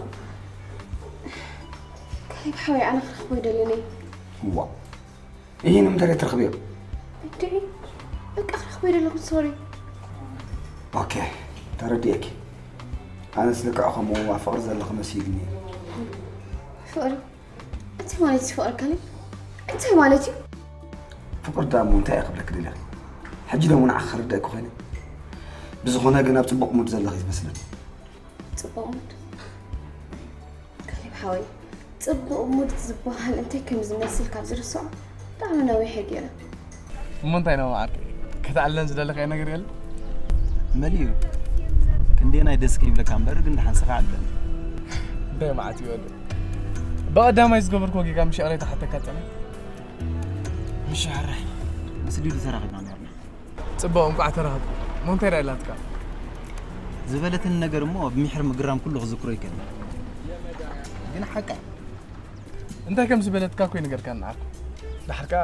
ካሌብ ሓወይ፣ ኣነ ክረኽቦ ይደሊ ነይ። እዋ፣ ይህ ንምንታይ ትረኽብዮ? እንድዒ፣ በቃ ክረኽቦ ይደለኹ፣ ሶሪ። ኦኬ፣ ተረዲኤኪ። ኣነስ ልክዕ ከምኡ ኣብ ፍቕሪ ዘለኹ መሲሉኒ። ፍቕሪ? እንታይ ማለት እዩ ፍቕሪ ካሌብ? እንታይ ማለት እዩ? ፍቕሪ ደኣ እሞ እንታይ እየ ክብለኪ ደሊኺ? ሕጂ ደሞ ንዓኺ ከረድአኪ ኮይነ። ብዝኾነ ግን ኣብ ጽቡቕ ሙድ ዘለኺ እዩ ዝመስለኒ። ጽቡቕ ሙድ? ካሌብ ሓወይ፣ ጽቡቕ ሙድ ዝበሃል እንታይ ከም ዝመስል ካብ ዝርስዖ ብጣዕሚ ነዊሐ ገይረ። እሞ እንታይ ነው መዓር? ከተዕልለን ዝደለኻዮ ነገር የለ? መሊኡ ክንደየናይ ደስ ከይብለካ እምበር ግን ደሓን ስኻ ዓለን። እንታይ መዓት ይበሉ? ብቐዳማይ ዝገበርክዎ ጌጋ ምሽ ይቕሬታ ሓተካ ጸኒሐ። ምሽ ሕራይ ምስ ሊዱ ተራኺብና ነርና። ጽቡቕ፣ እንቋዕ ተራኸብኩ። እሞ እንታይ ደኣ ኢላትካ? ዝበለትኒ ነገር እሞ ብምሕር ምግራም ኩሉ ክዝክሮ ይከኒ። ግን ሓቃ እንታይ ከም ዝበለትካ እኮ ይነገርካኒ ዓርኩ። ደሓርካ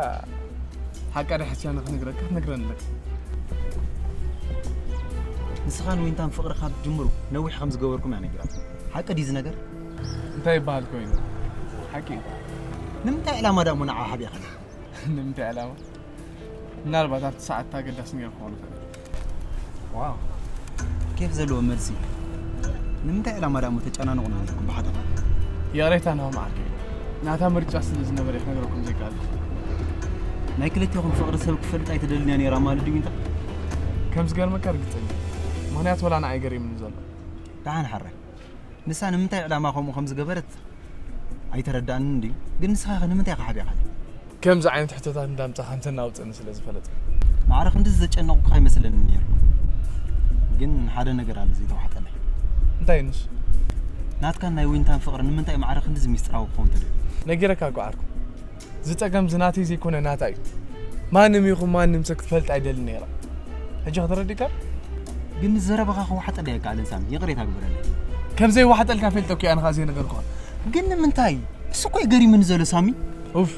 ሓቃ ዶ ሓትያ ንኽነግረካ ትነግረኒ ኣለካ። ንስኻን ዊንታን ፍቕሪ ካብ ትጅምሩ ነዊሕ ከም ዝገበርኩም እያ ነጊራትኒ። ሓቂ ድዩ እዚ ነገር? እንታይ ይበሃል ኮይኑ? ሓቂ እዩ። ንምንታይ ዕላማ ደኣ እሞ ንዓኣ ሓቢእኻኒ? ንምንታይ ዕላማ? ምናልባት ኣብቲ ሰዓት ኣገዳሲ ነይሩ ክኸውን ይኽእል። ዋው፣ ኬፍ ዘለዎ መልሲ። ንምንታይ ዕላማ ደኣ እሞ ተጨናንቑና ነርኩም ብሓደ? ይቕሬታ ናሆም ዓርከይ፣ ናታ ምርጫ ስለ ዝነበረ እዩ ክነግረኩም ዘይከኣልኩ። ናይ ክልቴኹም ፍቕሪ ሰብ ክፈልጥ ኣይትደልን እያ ነይራ ማለት ድዩ ዊንታ? ከም ዝገርመካ ርግጸኛ፣ ምኽንያት ወላ ንዓይ ገሪምኒ ዘሎ። ደሓን ሓራይ፣ ንሳ ንምንታይ ዕላማ ከምኡ ከም ዝገበረት ኣይተረዳእንን ድዩ? ግን ንስኻ ኸ ንምንታይ ኢኻ ሓቢእኻኒ? ከምዚ ዓይነት ሕቶታት እንዳምጻኻ እንተናውጽእኒ ስለ ዝፈለጥኩ። ማዕረ ክንድዚ ዘጨነቑካ ኣይመስለንን ነይሩ። ግን ሓደ ነገር ኣሎ ዘይተዋሕጠለይ። እንታይ ንሱ? ናትካን ናይ ዊንታን ፍቕሪ ንምንታይ ማዕረ ክንድዚ ሚስጥራዊ ክኸውን ተደልዩ? ነጊረካ እኮ ዓርኩ። እዚ ጸገም እዚ ናተይ ዘይኮነ ናታ እዩ። ማንም ይኹን ማንም ሰብ ክትፈልጥ ኣይደልን ነይረ። ሕጂ ከተረዲእካ? ግን ዘረባኻ ክወሓጠለይ ኣይከኣልን ሳሚ፣ ይቕሬታ ግበረለይ። ከም ዘይወሓጠልካ ፈልጠ እኮ እየ ኣነ ኸኣ ዘይነገርኩኻ። ግን ንምንታይ? እሱ እኮ እዩ ገሪሙኒ ዘሎ ሳሚ። ኡፍ።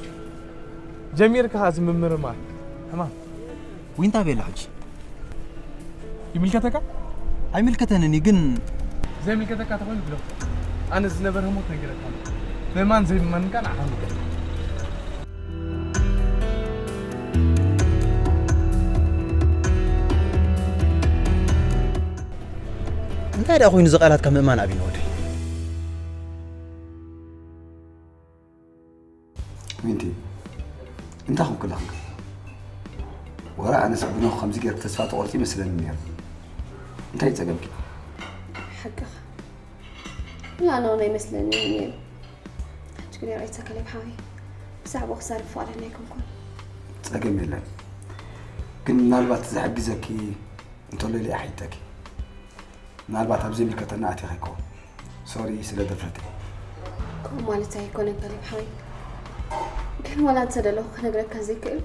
ጀሚርካ ኸኣ እዚ ምምርማር። ሕማም። ዊንታ ቤላ ሕጂ። ይምልከተካ? ኣይምልከተንን እዩ ግን ዘይምልከተካ ተኾይኑ ግደፎ። ኣነ ዝነበረ ህሞት ነጊረካ ኣለኹ። ምእማን ዘይምእማን ከኣ ንዓኻ ምልከት። እንታይ ደኣ ኮይኑ እዚ ቃላትካ ምእማን ኣብዩኒ ወደይ? ዊንቲ፣ እንታይ ኮንክላ ክንከ? ወረ ኣነስ ብኖኽ ከምዚ ጌርክ ተስፋ ትቖርጺ ይመስለኒ ነይሩ። እንታይ ጸገምኪ? ሓቅኻ። ላኖ ናይ መስለኒ ነይሩ። ሕጂ ግን ይቕሬታ ካሌብ ሓወይ፣ ብዛዕባኡ ክዛረብ ፍቓደኛ ኣይኮንኩን። ጸገም የለን። ግን ምናልባት ዝሕግዘኪ እንተሎ ኢለ እየ ሓቲተኪ። ምናልባት ኣብ ዘይምልከተና ኣቲኻ ይከውን። ሶሪ ስለ ድፍረተይ። ከምኡ ማለት ኣይኮነን ካሌብ ሓወይ። ግን ዋላ እንተደለኹ ክነግረካ ዘይክእል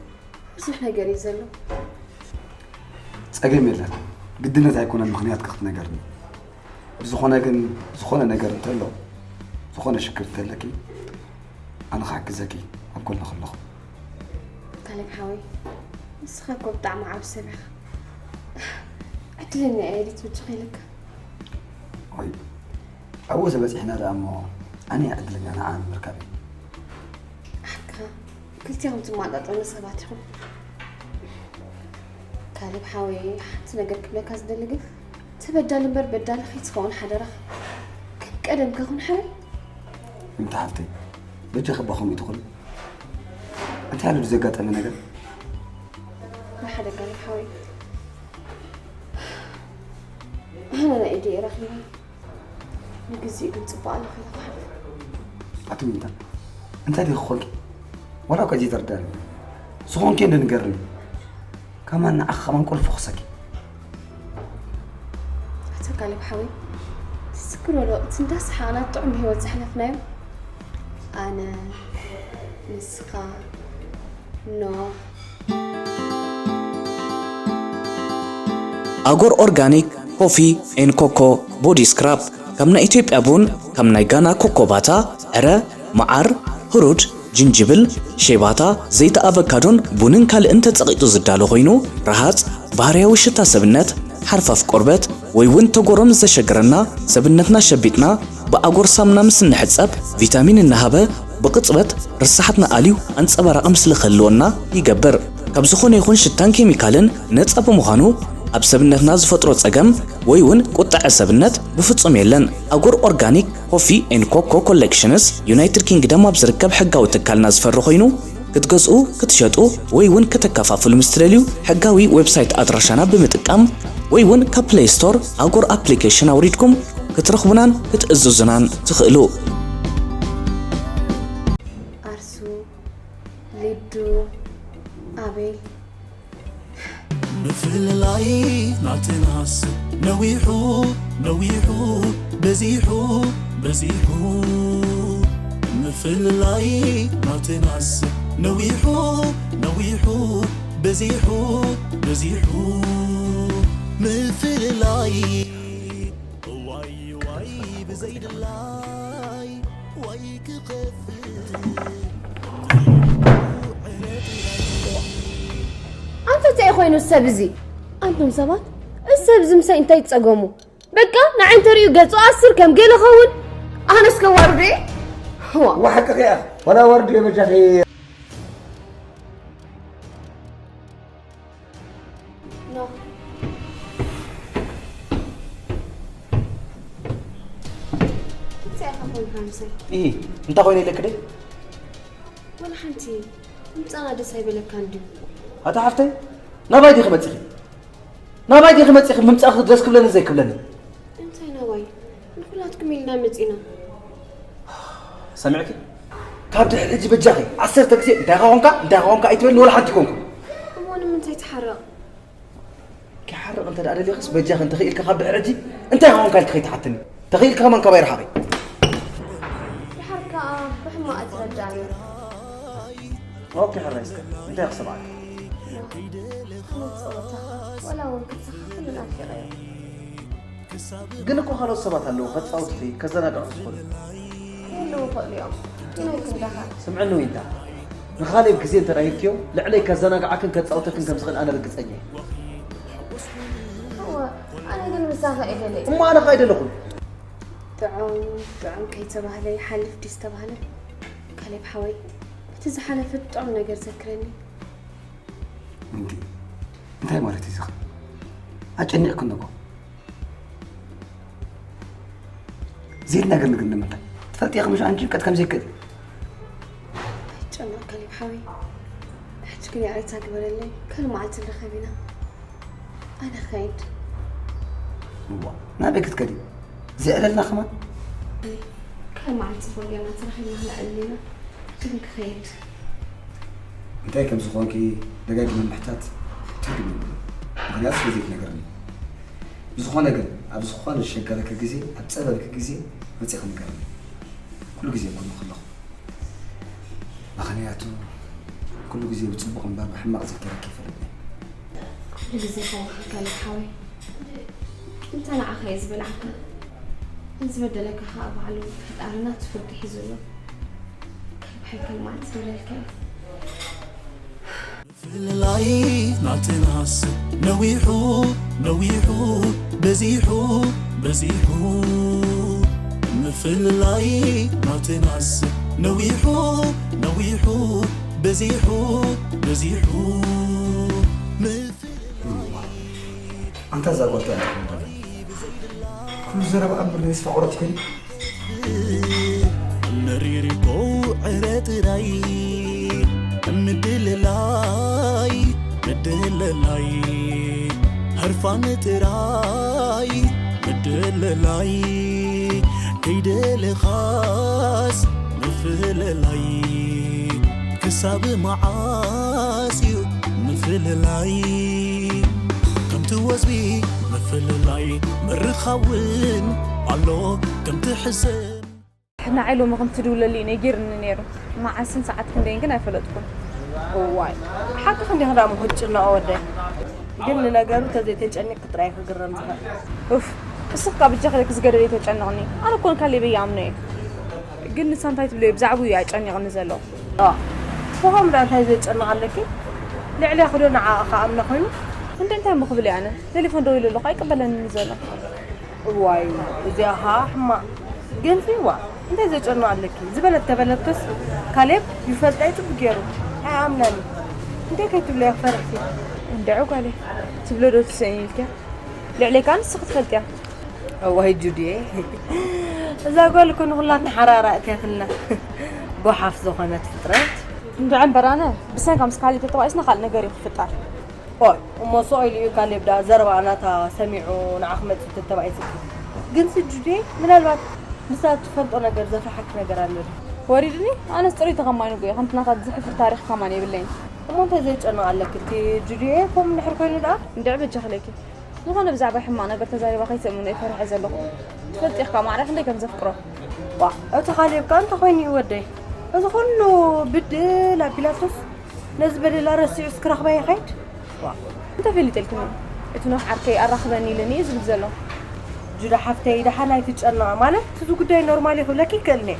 ብዙሕ ነገር እዩ ዘሎ። ጸገም የለን። ግድነት ኣይኮነን ምኽንያትኪ ክትነገርኒ። ብዝኾነ ግን ዝኾነ ነገር እንተሎ፣ ዝኾነ ሽግር እንተለኪ ኣነ ክሕግዘኪ ኣብ ጎንኺ ኣለኹ። ካሌብ ሓወይ፣ ንስኻ እኮ ብጣዕሚ ዓቢ ሰብ ኢኻ። ዕድለኛ እየ ድዩ ትብል ኢለካ። ወይ ኣብኡ ተበጺሕና ደኣ እሞ ኣነ እየ ዕድለኛ ንዓኣ ንምርካበይ። ሓቅኻ። ክልቲኹም ትመጣጠኑ ሰባት ኢኹም። ካሌብ ሓወይ፣ ሓንቲ ነገር ክብለካ ዝደሊ ግን፣ ተበዳሊ እምበር በዳሊ ከይትኸውን ሓደራኻ። ከም ቀደምካ ኩን ሓበል። እንተ ሓፍተይ፣ በጃኺ እባ ከምኡ ኣይትኹኒ። እንታይ ኣሎ ዘጋጠመ ነገር? ብሓደ ካሌብ ሓወይ፣ ኣነ ናይ ኢደይ ረኺበ። ንግዜኡ ግን ጽቡቕ ኣለኹ ኢለ ክሓልፍ። ኣቲ ዊንታ፣ እንታይ ዲኺ ኮንኪ? ዋላ እኳ ዘይተረዳእኒ። ዝኾንኪ እንዶ ንገርኒ። ከማን ንዓኺ ከማን ቁልፊ ክሰኪ። ኣቶ ካሌብ ሓወይ፣ ትዝክሮ ዶ እቲ እንዳሰሓቕና ጥዑም ህይወት ዘሕለፍናዮ? ኣነ፣ ንስኻ፣ ኖህ። ኣጎር ኦርጋኒክ ኮፊ ኤን ኮኮ ቦዲ ስክራብ፣ ካብ ናይ ኢትዮጵያ ቡን፣ ካብ ናይ ጋና ኮኮ ባታ፣ ዕረ፣ መዓር፣ ህሩድ፣ ጅንጅብል፣ ሼባታ፣ ዘይቲ ኣቨካዶን ቡንን ካልእን ተጸቒጡ ዝዳሎ ኮይኑ፣ ረሃጽ፣ ባህርያዊ ሽታ ሰብነት፣ ሓርፋፍ ቆርበት፣ ወይ እውን ተጎሮ ምስ ዘሸግረና፣ ሰብነትና ሸቢጥና፣ ብኣጎር ሳሙና ምስ እንሕጸብ፣ ቪታሚን እናሃበ፣ ብቕጽበት ርሳሓትና ኣልዩ ኣንጸባራቒ ምስሊ ክህልወና ይገብር። ካብ ዝኾነ ይኹን ሽታን ኬሚካልን ነጻ ብምዃኑ፣ ኣብ ሰብነትና ዝፈጥሮ ጸገም ወይ እውን ቁጠዐ ሰብነት ብፍጹም የለን። ኣጎር ኦርጋኒክ ኮፊ ኤን ኮኮ ኮሌክሽንስ ዩናይትድ ኪንግደም ኣብ ዝርከብ ሕጋዊ ትካልና ዝፈሪ ኮይኑ፣ ክትገዝኡ፣ ክትሸጡ ወይ እውን ከተከፋፍሉ ምስ ትደልዩ፣ ሕጋዊ ዌብሳይት ኣድራሻና ብምጥቃም ወይ እውን ካብ ፕሌይ ስቶር ኣጎር ኣፕሊኬሽን ኣውሪድኩም ክትረኽቡናን ክትእዝዙናን ትኽእሉ። ኣርሱ፣ ሊዱ፣ ኣቤል። ምፍልላይ ናትናስ ነዊሑ ነዊሑ በዚሑ በዚሑ ምፍልላይ ናትናስ ነዊሑ ነዊሑ በዚሑ በዚሑ ምፍልላይ ዋይ ዋይ ብዘይድላይ ዋይ ክኸፍእ ኣንተ እንታይ ኮይኑ ሰብ እዚ? ኣንቱም ሰባት፣ እዚ ሰብ እዚ ምሳይ እንታይ ጸገሙ? በቃ ንዓይ እንተሪኡ ገጹ ኣስር ከም ገለ ኸውን። ኣነስ ከዋርዶ እየ? ዋ። ዋሓቂ ኸኣ ዋላ ዋርዶ እየ በጃኺ። ኖ። እንታይ ኢኻ ኮንካ ምሳይ? ኢ እንታይ ኮይነ ኢለኪ ደይ? ወላ ሓንቲ ምጻና ደስ ኣይበለካን ድዩ? ኣታ ሓፍተይ ናባይ ዲኺ መጺኺ? ናባይ ዲኺ መጺኺ? ምምጻእኺ ደስ ክብለኒ ዘይክብለኒ? እንታይ ናባይ? ንኹላትኩም ኢልና መጺና። ሰሚዕኪ? ካብ ድሕሪ ሕጂ በጃኺ ዓሰርተ ግዜ እንታይ ኾንካ እንታይ ኾንካ ኣይትበልኒ ወላ ሓንቲ ኮንኩ። እሞ ንምንታይ ትሓርቕ? ክሓርቕ እንተ ደኣ ደሊኽስ በጃኺ እንተኽኢልካ ካብ ድሕሪ ሕጂ እንታይ ኾንካ ኢልኪ ከይትሓትኒ። ተኽኢልኪ ከማን ካባይ ርሓቒ። ድሓር ከኣ ብሕማቕ ትረዳእኒ። ኦኬ ሕራይ እስከ እንታይ ክሰምዓካ? ጸወታ ወላ እውን ክትስኻ ኩሉ ናፊቐዮ። ግን እኮ ካልኦት ሰባት ኣለዉ ከጻውቱኺ ከዘናግዑኺ ዝኾኑ። ክህልዉ ይኽእሉ እዮም። ግን ኣይክንዳኻ። ስምዕኒ ዊንታ፣ ንኻሌብ ግዜ እንተ ሂብክዮ ልዕለይ ከዘናግዓክን ከጻውተክን ከም ዝኽእል ኣነ ርግጸኛ እየ። እወ፣ ኣነ ግን ምሳኻ እየ ደለየ። እሞ ኣነ ኸኣ ኣይደለኹን። ጥዑም ጥዑም ከይተባህለ ይሓልፍ ድዩ ዝተባህለ? ካሌብ ሓወይ፣ እቲ ዝሓለፈ ጥዑም ነገር ዘክረኒ። እንዲ እንታይ ማለት እዩ ዝኸ? ኣጨኒቕክኒ እኮ። ዘይትነግርኒ ግን ንምንታይ? ትፈልጢ ኢኺ ምሽ ኣነ ጭንቀት ከም ዘይክእል። ኣይትጨነቕ ካሌብ ሓወይ። ሕጂ ግን ይቕሬታ ግበረለይ። ካልእ መዓልቲ ንራኸብ ኢና። ኣነ ክኸይድ። እዋ ናበይ ክትከዲ? ዘዕለልና ከማን? ካልእ መዓልቲ ጽቡቕ ጌርና ተራኺብና ክነዕልል ኢና። ሕጂ ግን ክኸይድ። እንታይ ከም ዝኾንኪ ደጋጊመ ምሕታት ትርጉም የብሉን። ምኽንያቱ ስለ ዘይትነግርኒ። ብዝኾነ ግን ኣብ ዝኾነ ዝሸገረኪ ግዜ፣ ኣብ ዝጸበበኪ ግዜ መጺኺ ንገርኒ። ኩሉ ግዜ ኣብ ጎንኺ ኣለኹ። ምኽንያቱ ኩሉ ግዜ ብጽቡቕ እምበር ብሕማቕ ዘይተረኪ ይፈልጥ እየ። ኩሉ ግዜ ከማኻ ካሌብ ሓወይ። እንተ ንዓኻ እየ ዝበልዓካ፣ ንዝበደለካ ኸኣ ባዕሉ ፈጣሪ ናቱ ፍርዲ ሒዙ ኣሎ። ካብ ሓይካ ልማዓት ዝበለልካ እዩ። ምፍልላይ ናትናስ ነዊሑ ነዊሑ በዚሑ በዚሑ ምፍልላይ ናትናስ ነዊሑ ነዊሑ በዚሑ በዚሑ ምፍልላይ። ኣንታ እዛ ጓል እንታይ ኩሉ ዘረባ እምበር ንስ ፈቕሮት ኮይኑ። መሪር እኮ ዕረ ጥራይ ምድልላይ ምድልላይ ህርፋን ጥራይ ምድልላይ ከይደለኻስ ምፍልላይ ክሳብ መዓስ እዩ ምፍልላይ ከምቲ ወዝቢ ምፍልላይ ምርኻውን ኣሎ ከምቲ ሕሰም ንዓይ ሎሚ ከም ትድውለሊ እዩ ነጊርኒ ነይሩ። መዓስን ሰዓት ክንደይን ግን ኣይፈለጥኩን። እዋይ፣ ሓቅኺ እንዲኺ ደኣ እሞ ክትጭነቒ ወደይ። ግን ንነገሩ ተዘይተጨኒቕኪ ጥራይ ክግረም ዝኽእል። ኡፍ፣ እስኺ ካብ እጃኺ ኢለኪ ዝገደደ ኣይተጨንቕኒ። ኣነ እኮ ንካሌብ ይኣምኖ እየ። ግን ንሳ እንታይ ትብሎ እየ ብዛዕባኡ እዩ ኣጨኒቕኒ ዘሎ። ዋ፣ ብኸምኡ ደኣ እንታይ ዘጨንቕ ኣለኪ? ልዕሌኺ ዶ ንዓኣ ክኣምና ኮይኑ? እንደ እንታይ እሞ ክብል እየ ኣነ? ቴሌፎን ደዊለ ኣለኹ ኣይቅበለንን ዘሎ። እዋይ፣ እዚኣ ኸኣ ሕማቕ። ግን ፊዋ፣ እንታይ ዘጨንቕ ኣለኪ? ዝበለት ተበለትስ፣ ካሌብ ይፈልጣ እዩ ጽቡቕ ገይሩ። ኣይኣምናን እዩ። እንታይ ከይትብለዮ ፈሪሕኪ? እንድዒ ጓለይ፣ ትብሎ ዶ ትስእኒ ኢልኪያ? ልዕሌካ ንስኺ ትፈልጥያ። እዋይ ጁድየ፣ እዛ ጓል እኮ ንኹላትና ሓራራ እትያትልና። ጓሓፍ ዝኾነት ፍጥረት። እንድዒ እምበር ኣነ፣ ብሰንካ ምስ ካሌብ ተተባኢስና ካልእ ነገር እዩ ክፍጠር። ኦይ፣ እሞ ስቕ ኢሉ እዩ ካሌብ ደኣ ዘረባ ናታ ሰሚዑ ንዓኺ መጺኡ ተተባኢስኪ። ግን ስጁዴ፣ ምናልባት ንሳ ትፈልጦ ነገር ዘፍርሓኪ ነገር ኣሎ ድዩ? ወሪድኒ? ኣነስ ጽሩይ ተኸማይ ንጉ እየ፣ ከምቲ ናታ ዝሕፍር ታሪኽ ከማን የብለይን። እሞ እንታይ ዘጨንቕ ኣለኪ? እቲ ጁድየ ከምኡ እንድሕር ኮይኑ ደኣ? እንድዒ በጃኺ ኢለኪ። ዝኾነ ብዛዕባ ሕማቕ ነገር ተዛሪባ ከይትእምኖ እየ ፈሪሐ ዘለኹ። ትፈልጢ ኢኺ ከኣ ማዕረ ክንደይ ከም ዘፍቅሮ። ዋእ፣ እቲ ካሌብ ከኣ እንታይ ኮይኑ እዩ ወደይ? እዚ ኩሉ ብድል ኣቢላቶስ ነዚ በደላ ረሲዑስ ክረኽባ ይኸይድ? ዋእ። እንታይ ፈሊጠልኪ እሞ? እቲ ኖህ ዓርከይ ኣራኽበኒ ኢሉኒ እዩ ዝብል ዘሎ። ጁዳ ሓፍተይ፣ ደሓን ኣይትጨነቒ። ማለት፣ እቲ ጉዳይ ኖርማል እዩ ክብለኪ ይክእል እየ።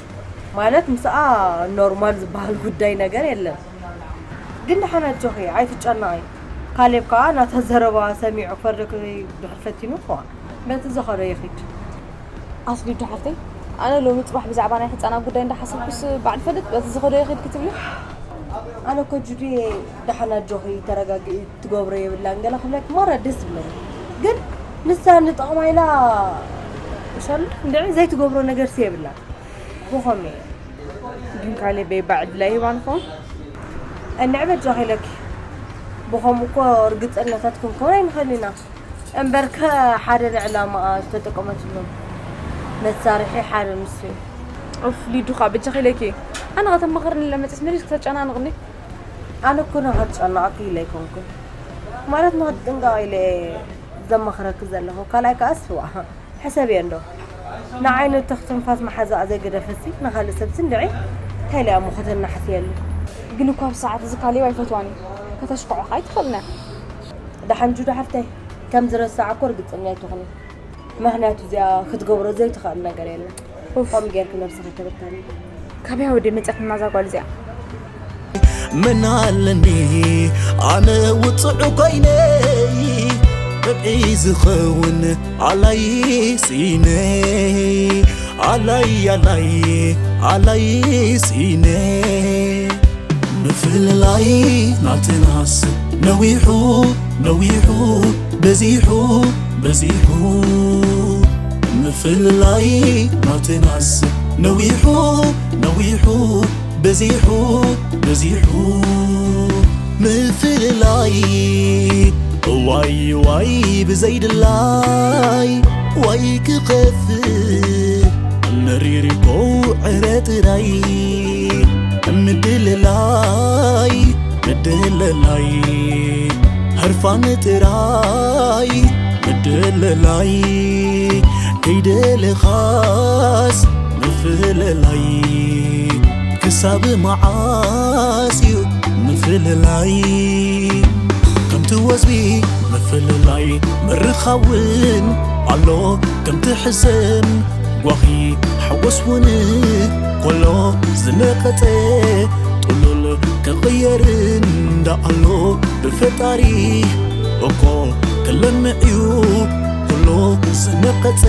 ማለት፣ ምስኣ ኖርማል ዝበሃል ጉዳይ ነገር የለን። ግን ደሓን ኣጆኺ፣ ኣይትጨነቒ። ካሌብ ከኣ ናታ ዘረባ ሰሚዑ ክፈርደኪ ድሕር ፈቲኑ፣ ዋእ፣ በቲ ዝኸዶ ይኺድ። ኣስሊ ዶ ሓፍተይ፣ ኣነ ሎሚ ጽባሕ ብዛዕባ ናይ ሕጻናት ጉዳይ እንዳሓሰብኩስ በዓል ፈልጥ በቲ ዝኸዶ ይኺድ ክትብሊ? ኣነ እኮ ጁዲ ደሓን ኣጆኺ ተረጋግኢ ትገብሮ የብላን ገለ ክብለኪ ማራ ደስ ዝብለኒ። ግን ንሳ ንጥቕማ ኢላ ሻል እንድዒ ዘይትገብሮ ነገርሲ የብላን። ብኸመይ? ግን ካሌበይ በዓል ድላይ ሂባ ንኸውን? እንድዒ በጃኺ ኢለኪ። ብኸምኡ እኮ ርግጸኛታት ክንከውን ኣይንኽእልን ኢና። እምበርከ ሓደ ንዕላማኣ ዝተጠቀመትሉ መሳርሒ ሓደ ንሱ እዩ። ኡፍ ሊዱ ኸኣ በጃኺ ኢለኪ። ኣነ ኸተማኽርኒ ኢለ መጺስ መሊስ ክተጨናንቕኒ። ኣነ እኮ ንኸትጨንቐኪ ኢለ ኣይኮንኩን። ማለት ንኽትጥንቀቒ ኢለ እየ ዘማኽረኪ ዘለኹ። ካልኣይ ከኣ ስዋ ሕሰብዮ እንዶ። ንዓይ ነቲ ትንፋስ መሓዛኣ ዘይገደፈሲ ንኻልእ ሰብሲ እንድዒ እንታይ ኢለ እሞ ከተናሕስየሉ? ግን እኳ ኣብዚ ሰዓት እዚ ካሌብ ኣይፈትዋን እዩ። ከተሽክዖ ኸኣ ኣይትኽእልን እያ። ደሓን ጁዳ ሓፍተይ፣ ከም ዝረሳዕኮ ርግጸኛ ኣይትኹኒ። ምኽንያቱ እዚኣ ክትገብሮ ዘይትኽእል ነገር የለን። ኡፍ። ከምኡ ጌርኪ ነብስኺ ተበታኒ። ካበይ ወደ መጸትና እዛ ጓል እዚኣ? መን ኣለኒ ኣነ ውጹዕ ኮይነይ፣ ብብዒ ዝኸውን ኣላይ ስኢነ፣ ኣላይ፣ ኣላይ፣ ኣላይ ስኢነ። ምፍልላይ ናትናስ ነዊሑ፣ ነዊሑ፣ በዚሑ፣ በዚሑ። ምፍልላይ ናትናስ ነዊሑ፣ ነዊሑ፣ በዚሑ፣ በዚሑ። ምፍልላይ ዋይ፣ ዋይ ብዘይድላይ፣ ዋይ ክኸፍእ መሪር እኮ ዕረ ጥራይ። ምድልላይ፣ ምድልላይ፣ ህርፋን ጥራይ። ምድልላይ፣ ከይደለኻስ ምፍልላይ። ክሳብ መዓስ እዩ ምፍልላይ? ከምቲ ወዝቢ ምፍልላይ ምርኻውን ኣሎ፣ ከምቲ ሕሰም ጓኺ ሓጎስ እውን ኮሎ ዝነቐጸ ጥሉል ክቕየር እንዳ ኣሎ ብፈጣሪ እኮ ክለምዕ እዩ ኩሉ ዝነቐጸ